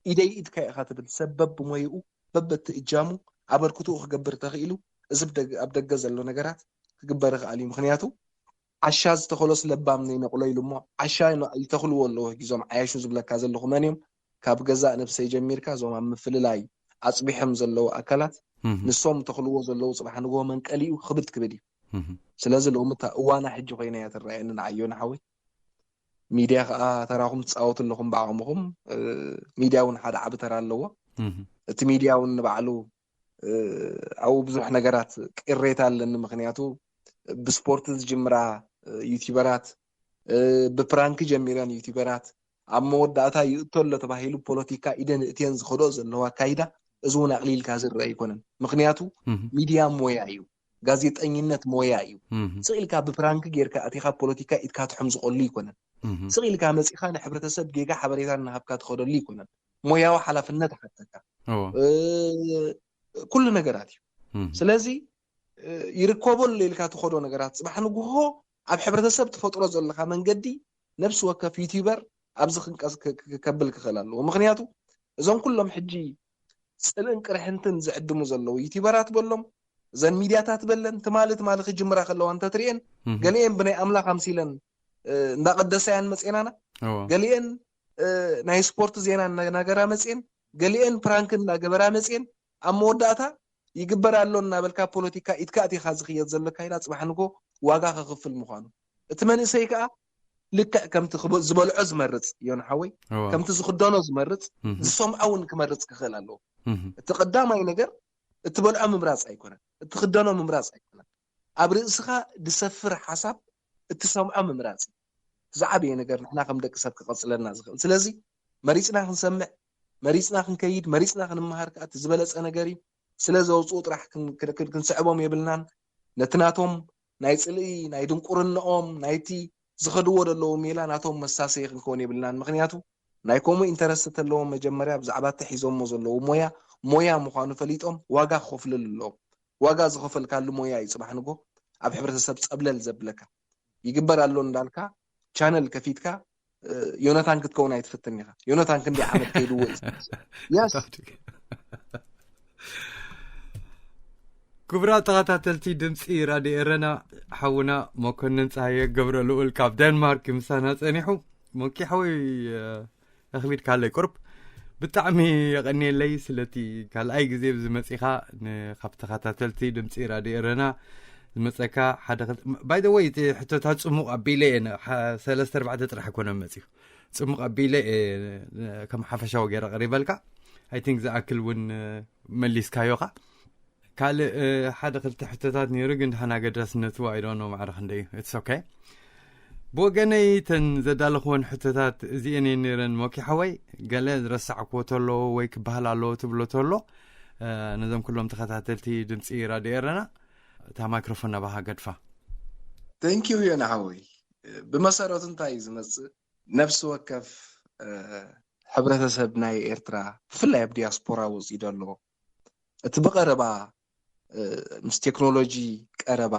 ኢደይ ኢድካ ኢኻ ትብል ሰብ በብሞይኡ በበቲ እጃሙ ኣበርክትኡ ክገብር ተኽኢሉ እዚ ኣብ ደገ ዘሎ ነገራት ክግበር ይኽኣል እዩ። ምክንያቱ ዓሻ ዝተኸሎስ ለባም ነይነቕሎ ኢሉ እሞ ዓሻ ይተኽልዎ ኣለዉ ሕጊዞም ዓያሹ ዝብለካ ዘለኹ መን እዮም? ካብ ገዛእ ነብሰይ ጀሚርካ እዞም ኣብ ምፍልላይ ኣፅቢሖም ዘለዉ ኣካላት ንሶም ተኽልዎ ዘለዉ ፅባሕ ንግሆ መንቀሊኡ ክብድ ክብል እዩ። ስለዚ ሎሚ እታ እዋና ሕጂ ኮይና እያ ትረኣየኒ ንዓዮ ንሓወይ። ሚድያ ከዓ ተራኹም ትፃወቱ ኣለኹም ብዓቕምኹም። ሚድያ እውን ሓደ ዓቢ ተራ ኣለዎ። እቲ ሚድያ እውን ንባዕሉ ኣብኡ ብዙሕ ነገራት ቅሬታ ኣለኒ። ምክንያቱ ብስፖርት ዝጅምራ ዩቲበራት ብፕራንክ ጀሚረን ዩቲበራት ኣብ መወዳእታ ይእቶ ኣሎ ተባሂሉ ፖለቲካ ኢደን እትየን ዝኸዶ ዘለዋ ኣካይዳ እዚ እውን ኣቕሊልካ ዝረአ ኣይኮነን። ምክንያቱ ሚድያ ሞያ እዩ፣ ጋዜጠኝነት ሞያ እዩ። ስቕ ኢልካ ብፕራንክ ጌርካ ኣቲኻ ፖለቲካ ኢድካ ትሕም ዝቐሉ ኣይኮነን። ስቕ ኢልካ መፂኻ ንሕብረተሰብ ጌጋ ሓበሬታ እናሃብካ ትኸደሉ ኣይኮነን። ሞያዊ ሓላፍነት ይሓተካ ኩሉ ነገራት እዩ። ስለዚ ይርከቦ ኣሎ ኢልካ ትኸዶ ነገራት ፅባሕ ንግሆ ኣብ ሕብረተሰብ ትፈጥሮ ዘለካ መንገዲ ነብሲ ወከፍ ዩቲበር ኣብዚ ከብል ክኽእል ኣለዎ። ምክንያቱ እዞም ኩሎም ሕጂ ፅልእን ቅርሕንትን ዝዕድሙ ዘለዉ ዩቲበራት በሎም እዘን ሚድያታት በለን ትማሊ ትማሊ ክጅምራ ከለዋ እንተትሪኤን ገሊኤን ብናይ ኣምላኽ ኣምሲለን እንዳቐደሳያን መፅናና ገሊኤን ናይ ስፖርት ዜና እናገራ መፅኤን ገሊኤን ፕራንክ እናገበራ መፅኤን ኣብ መወዳእታ ይግበር ኣሎ እናበልካ ፖለቲካ ኢድካ ኣቲኻ ዝኽየድ ዘሎ ካይዳ ፅባሕ ንጎ ዋጋ ከኽፍል ምዃኑ እቲ መንእሰይ ከዓ ልክዕ ከምቲ ዝበልዖ ዝመርፅ እዮን ሓወይ ከምቲ ዝክደኖ ዝመርፅ ዝሰምዖ እውን ክመርፅ ክኽእል ኣለዎ። እቲ ቀዳማይ ነገር እቲ በልዖ ምምራፅ ኣይኮነን፣ እቲ ክደኖ ምምራፅ ኣይኮነን። ኣብ ርእስኻ ዝሰፍር ሓሳብ እትሰምዖ ምምራፅ እዩ። ዝዓበየ ነገር ንሕና ከም ደቂ ሰብ ክቐፅለና ዝኽእል። ስለዚ መሪፅና ክንሰምዕ፣ መሪፅና ክንከይድ፣ መሪፅና ክንመሃር ከዓ እቲ ዝበለፀ ነገር እዩ። ስለ ዘውፅኡ ጥራሕ ክንስዕቦም የብልናን። ነቲ ናቶም ናይ ፅልኢ፣ ናይ ድንቁርንኦም፣ ናይቲ ዝኸድዎ ዘለዉ ሜላ ናቶም መሳሰዪ ክንከውን የብልናን። ምክንያቱ ናይ ከምኡ ኢንተረስት ተለዎም መጀመርያ ብዛዕባ እቲ ሒዞሞ ዘለዉ ሞያ ሞያ ምዃኑ ፈሊጦም ዋጋ ክኸፍልሉ ኣለዎም። ዋጋ ዝኸፈልካሉ ሞያ እዩ ፅባሕ ንጎ ኣብ ሕብረተሰብ ፀብለል ዘብለካ። ይግበር ኣሎ እንዳልካ ቻነል ከፊትካ ዮናታን ክትከውን ኣይትፍትን ኢኻ። ዮናታን ክንደይ ዓመት ከይድዎ እዩ። Yes. ክቡራት ተኸታተልቲ ድምፂ ራድዮ ኤረና፣ ሓውና መኮንን ፀሃየ ገብረ ልኡል ካብ ዴንማርክ ምሳና ፀኒሑ። ሞኪ ሓወይ፣ ኣኽቢድካለይ ቁርብ። ብጣዕሚ የቐንየለይ ስለቲ ካልኣይ ግዜ ብዝመፂኻ። ንካብ ተኸታተልቲ ድምፂ ራድዮ ኤረና ዝመፀካ ሓደ ክልተ፣ ባይ ዘ ወይ፣ እቲ ሕቶታት ፅሙቕ ኣቢለ እየ፣ ሰለስተ ኣርባዕተ ጥራሕ ኣይኮነን መፂኡ። ፅሙቕ ኣቢለ እየ ከም ሓፈሻዊ ገይረ ቀሪበልካ። ኣይ ቲንክ ዝኣክል እውን መሊስካዮኻ። ካልእ ሓደ ክልተ ሕቶታት ነይሩ፣ ግን ድሓን ኣገዳስነቱ ኣይ ዶንት ኖ ማዕረ ክንደይ እዩ። ኢትስ ኦኬ። ብወገነይ እተን ዘዳለኽወን ሕቶታት እዚኤን እየን ነይረን። ሞኪ ሓወይ፣ ገለ ዝረሳዕክዎ ተሎ ወይ ክበሃል ኣለዎ ትብሎ ተሎ፣ ነዞም ኩሎም ተኸታተልቲ ድምፂ ራድዮ ኤረና እታ ማይክሮፎን ናባኻ ገድፋ። ተንኪዩ ዮና ሓወይ። ብመሰረቱ እንታይ እዩ ዝመፅእ? ነፍሲ ወከፍ ሕብረተሰብ ናይ ኤርትራ፣ ብፍላይ ኣብ ዲያስፖራ ወፂኡ ዘሎ፣ እቲ ብቐረባ ምስ ቴክኖሎጂ ቀረባ፣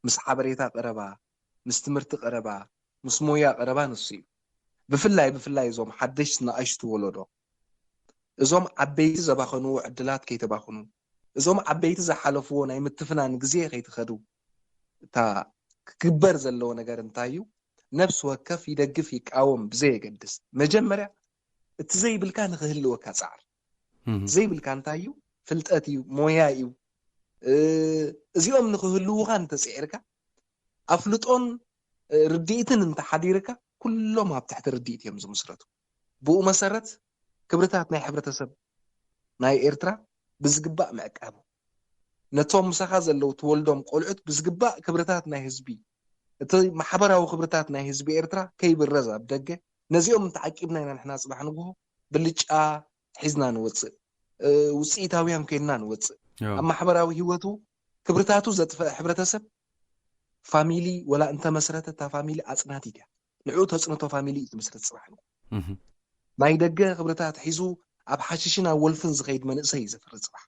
ምስ ሓበሬታ ቀረባ፣ ምስ ትምህርቲ ቀረባ፣ ምስ ሞያ ቀረባ ንሱ እዩ። ብፍላይ ብፍላይ እዞም ሓደሽቲ ንኣሽቱ ወለዶ፣ እዞም ዓበይቲ ዘባኸንዎ ዕድላት ከይተባኽኑ፣ እዞም ዓበይቲ ዝሓለፍዎ ናይ ምትፍናን ግዜ ከይትኸዱ፣ እታ ክግበር ዘለዎ ነገር እንታይ እዩ? ነፍሲ ወከፍ ይደግፍ ይቃወም ብዘየገድስ፣ መጀመርያ እቲ ዘይብልካ ንክህልወካ ፃዕር። ዘይብልካ እንታይ እዩ? ፍልጠት እዩ፣ ሞያ እዩ። እዚኦም ንክህልውካ እንተፅዒርካ፣ ኣፍልጦን ርድኢትን እንተሓዲርካ፣ ኩሎም ኣብ ትሕቲ ርድኢት እዮም ዝምስረቱ። ብኡ መሰረት ክብርታት ናይ ሕብረተሰብ ናይ ኤርትራ ብዝግባእ ምዕቃቡ፣ ነቶም ምሳኻ ዘለዉ ትወልዶም ቆልዑት ብዝግባእ ክብርታት ናይ ህዝቢ፣ እቲ ማሕበራዊ ክብርታት ናይ ህዝቢ ኤርትራ ከይብረዝ ኣብ ደገ፣ ነዚኦም እንተዓቂብና ኢና ንሕና ጽባሕ ንግሆ ብልጫ ሒዝና ንወጽእ፣ ውፅኢታውያን ኮይንና ንወፅእ። ኣብ ማሕበራዊ ህይወቱ ክብርታቱ ዘጥፈአ ሕብረተሰብ፣ ፋሚሊ ወላ እንተመስረተ፣ እታ ፋሚሊ ኣጽናቲት እያ። ንዕኡ ተጽንቶ ፋሚሊ እዩ ዝምስረት ጽባሕ ንግሆ። ናይ ደገ ክብርታት ሒዙ ኣብ ሓሽሽን ኣብ ወልፍን ዝኸይድ መንእሰይ እዩ ዘፍሪ ጽባሕ።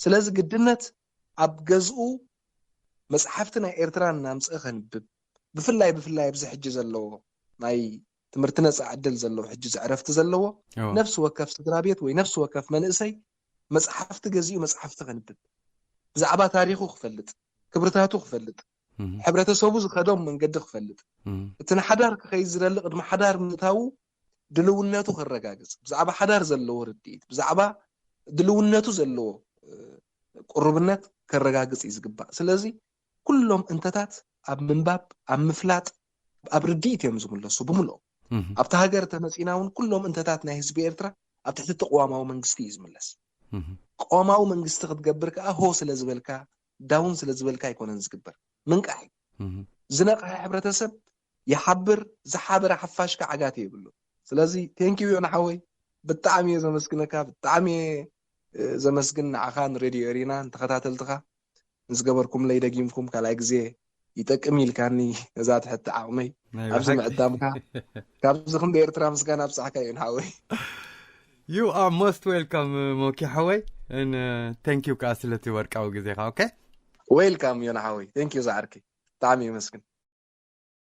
ስለዚ ግድነት ኣብ ገዝኡ መጽሓፍቲ ናይ ኤርትራ እናምጽእ ከንብብ፣ ብፍላይ ብፍላይ ኣብዚ ሕጂ ዘለዎ ናይ ትምህርቲ ነጻ ዕድል ዘለዎ፣ ሕጂ እዚ ዕረፍቲ ዘለዎ፣ ነፍሲ ወከፍ ስድራ ቤት ወይ ነፍሲ ወከፍ መንእሰይ መጽሓፍቲ ገዚኡ መጽሓፍቲ ከንብብ፣ ብዛዕባ ታሪኹ ክፈልጥ፣ ክብርታቱ ክፈልጥ፣ ሕብረተሰቡ ዝኸዶም መንገዲ ክፈልጥ፣ እቲ ንሓዳር ክኸይድ ዝደሊ ቅድሚ ሓዳር ምእታዉ ድልውነቱ ከረጋግጽ፣ ብዛዕባ ሓዳር ዘለዎ ርድኢት፣ ብዛዕባ ድልውነቱ ዘለዎ ቁርብነት ከረጋግጽ እዩ ዝግባእ። ስለዚ ኩሎም እንተታት ኣብ ምንባብ፣ ኣብ ምፍላጥ፣ ኣብ ርድኢት እዮም ዝምለሱ ብምልኦም። ኣብቲ ሃገር ተመጺና እውን ኩሎም እንተታት ናይ ህዝቢ ኤርትራ ኣብ ትሕቲ ተቕዋማዊ መንግስቲ እዩ ዝምለስ። ቅዋማዊ መንግስቲ ክትገብር ከኣ ሆ ስለ ዝበልካ፣ ዳውን ስለ ዝበልካ ኣይኮነን ዝግበር። ምንቃሕ እዩ። ዝነቕሐ ሕብረተሰብ ይሓብር፣ ዝሓበረ ሓፋሽ ከዓ ዓጋቲ የብሉ። ስለዚ ቴንኪዩ ዮና ሓወይ፣ ብጣዕሚ እየ ዘመስግነካ፣ ብጣዕሚ እየ ዘመስግን ንዓኻ፣ ንሬድዮ ኤሪና፣ ንተኸታተልትኻ። ንዝገበርኩምለይ ደጊምኩም ካልኣይ ግዜ ይጠቅም ኢልካኒ ነዛ ትሕቲ ዓቕመይ ኣብዚ ምዕዳምካ። ካብዚ ክንዲ ኤርትራ ምስጋና ኣብጻሕካ እዩ ሓወይ። You are most welcome ሞኪ ሓወይ። And thank you ከዓ ስለቲ ወርቃዊ ግዜኻ። ኦኬ፣ ዌልካም ዮና ሓወይ። Thank you ዝዓርከይ፣ ብጣዕሚ የመስግን።